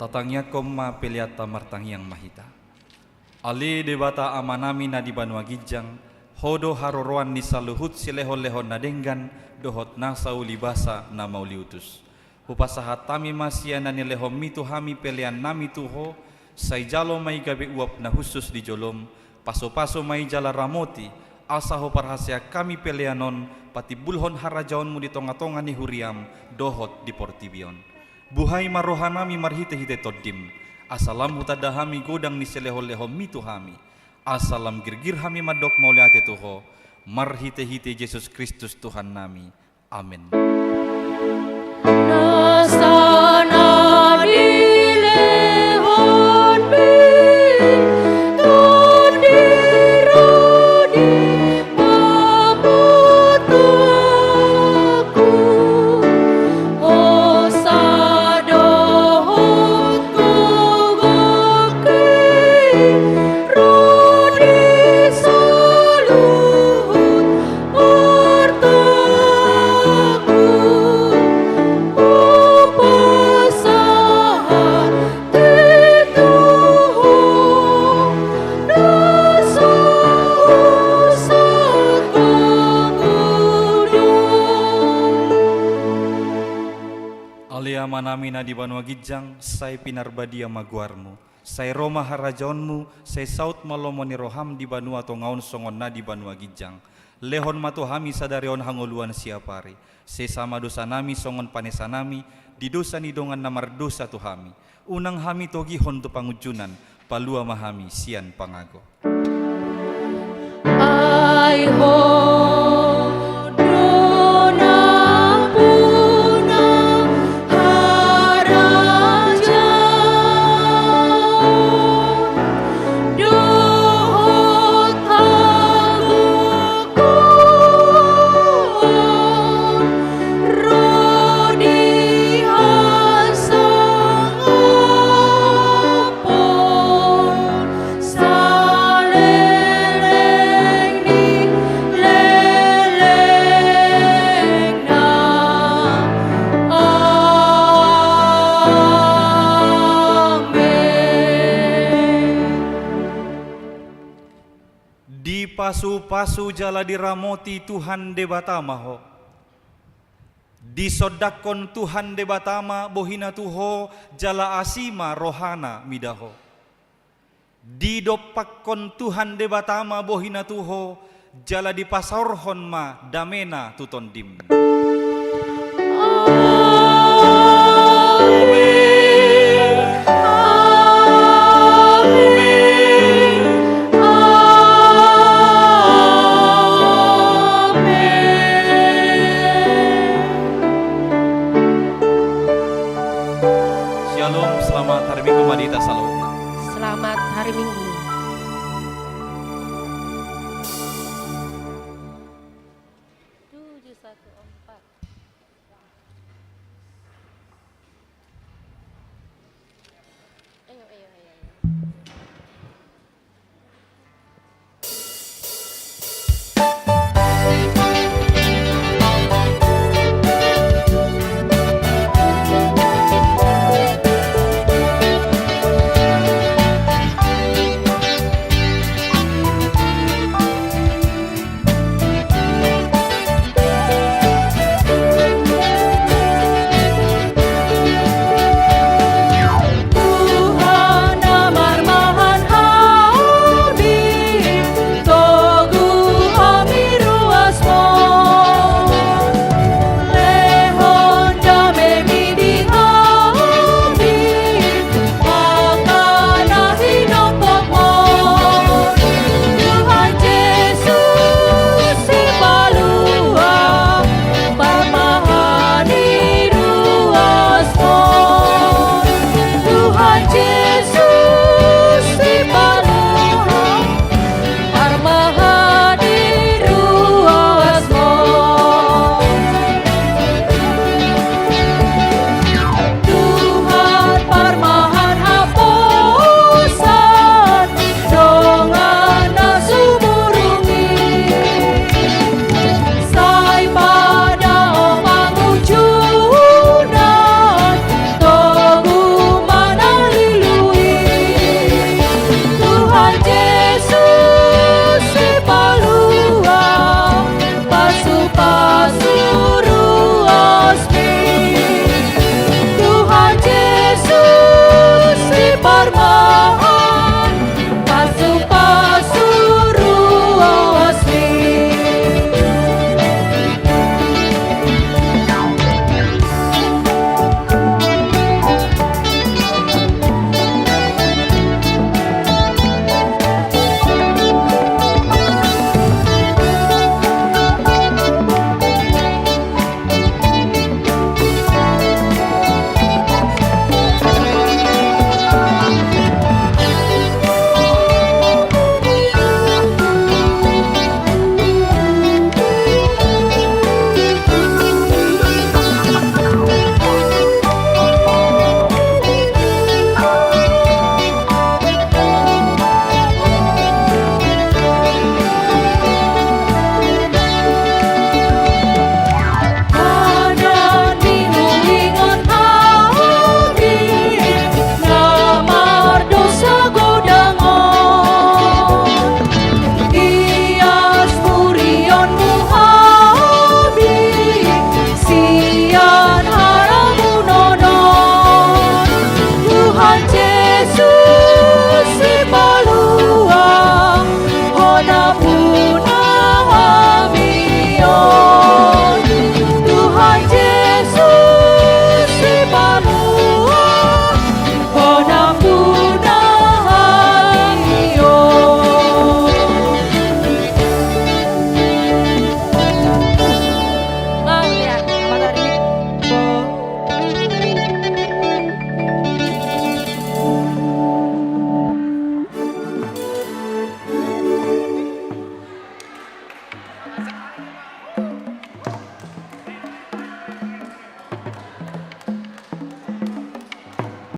Tangiangkon ma peleanta. Martangiang ma hita. Ale Debata Amanami na di banua ginjang, Ho do haroroan ni saluhut silehonlehon na denggan dohot nasa ulibasa na mauliutus. Hupasahat hami ma sian na nilehonMi tu hami peleannami tu Ho, sai jalo ma i gabe uap na hushus di joloM, pasupasu ma i jala ramoti, asa Ho parhaseang hami pelean on patimbulhon harajaonMu di tongatonga ni huriaM dohot di portibi on. Buhai ma rohanami marhitehite TondiM, asa lam hutanda hami godang ni silehonlehonMi tu hami, asa lam girgir hami mandok mauliate tu Ho, marhitehite Jesus Kristus Tuhannami. Amen. Nasa na nilehonMi, Tondi ro di pamotangku, hosa dohot gogo ro di saluhut artangku, hupasahat tu Ho na so husangap on. Ale Amanami na di banua ginjang, sai pinarbadia ma goarMu. Sai ro ma harajaonMu, sai saut ma lomo ni rohaM di banua tonga on songon na di banua ginjang. Lehon ma tu hami sadari on hangoluan siapari. Sesa ma dosanami songon panesanami di dosa ni dongan na mardosa tu hami. Unang hami togihon tu pangunjunan, palua ma hami sian pangago. Ai Ho do nampuna harajaon dohot hagogoon ro di hasangapon saleleng ni lelengna. Amen. Dipasupasu jala diramoti Tuhan Debata ma ho. Disondangkon Tuhan Debata ma bohiNa tu ho, jala asi ma rohaNa mida ho. Didompakkon Tuhan Debata ma bohiNa tu ho, jala dipasaorhon ma dameNa tu tondim. Amen. Amen. Amen. Shalom, selamat hari Minggu ma di hita saluhutna. Selamat hari Minggu.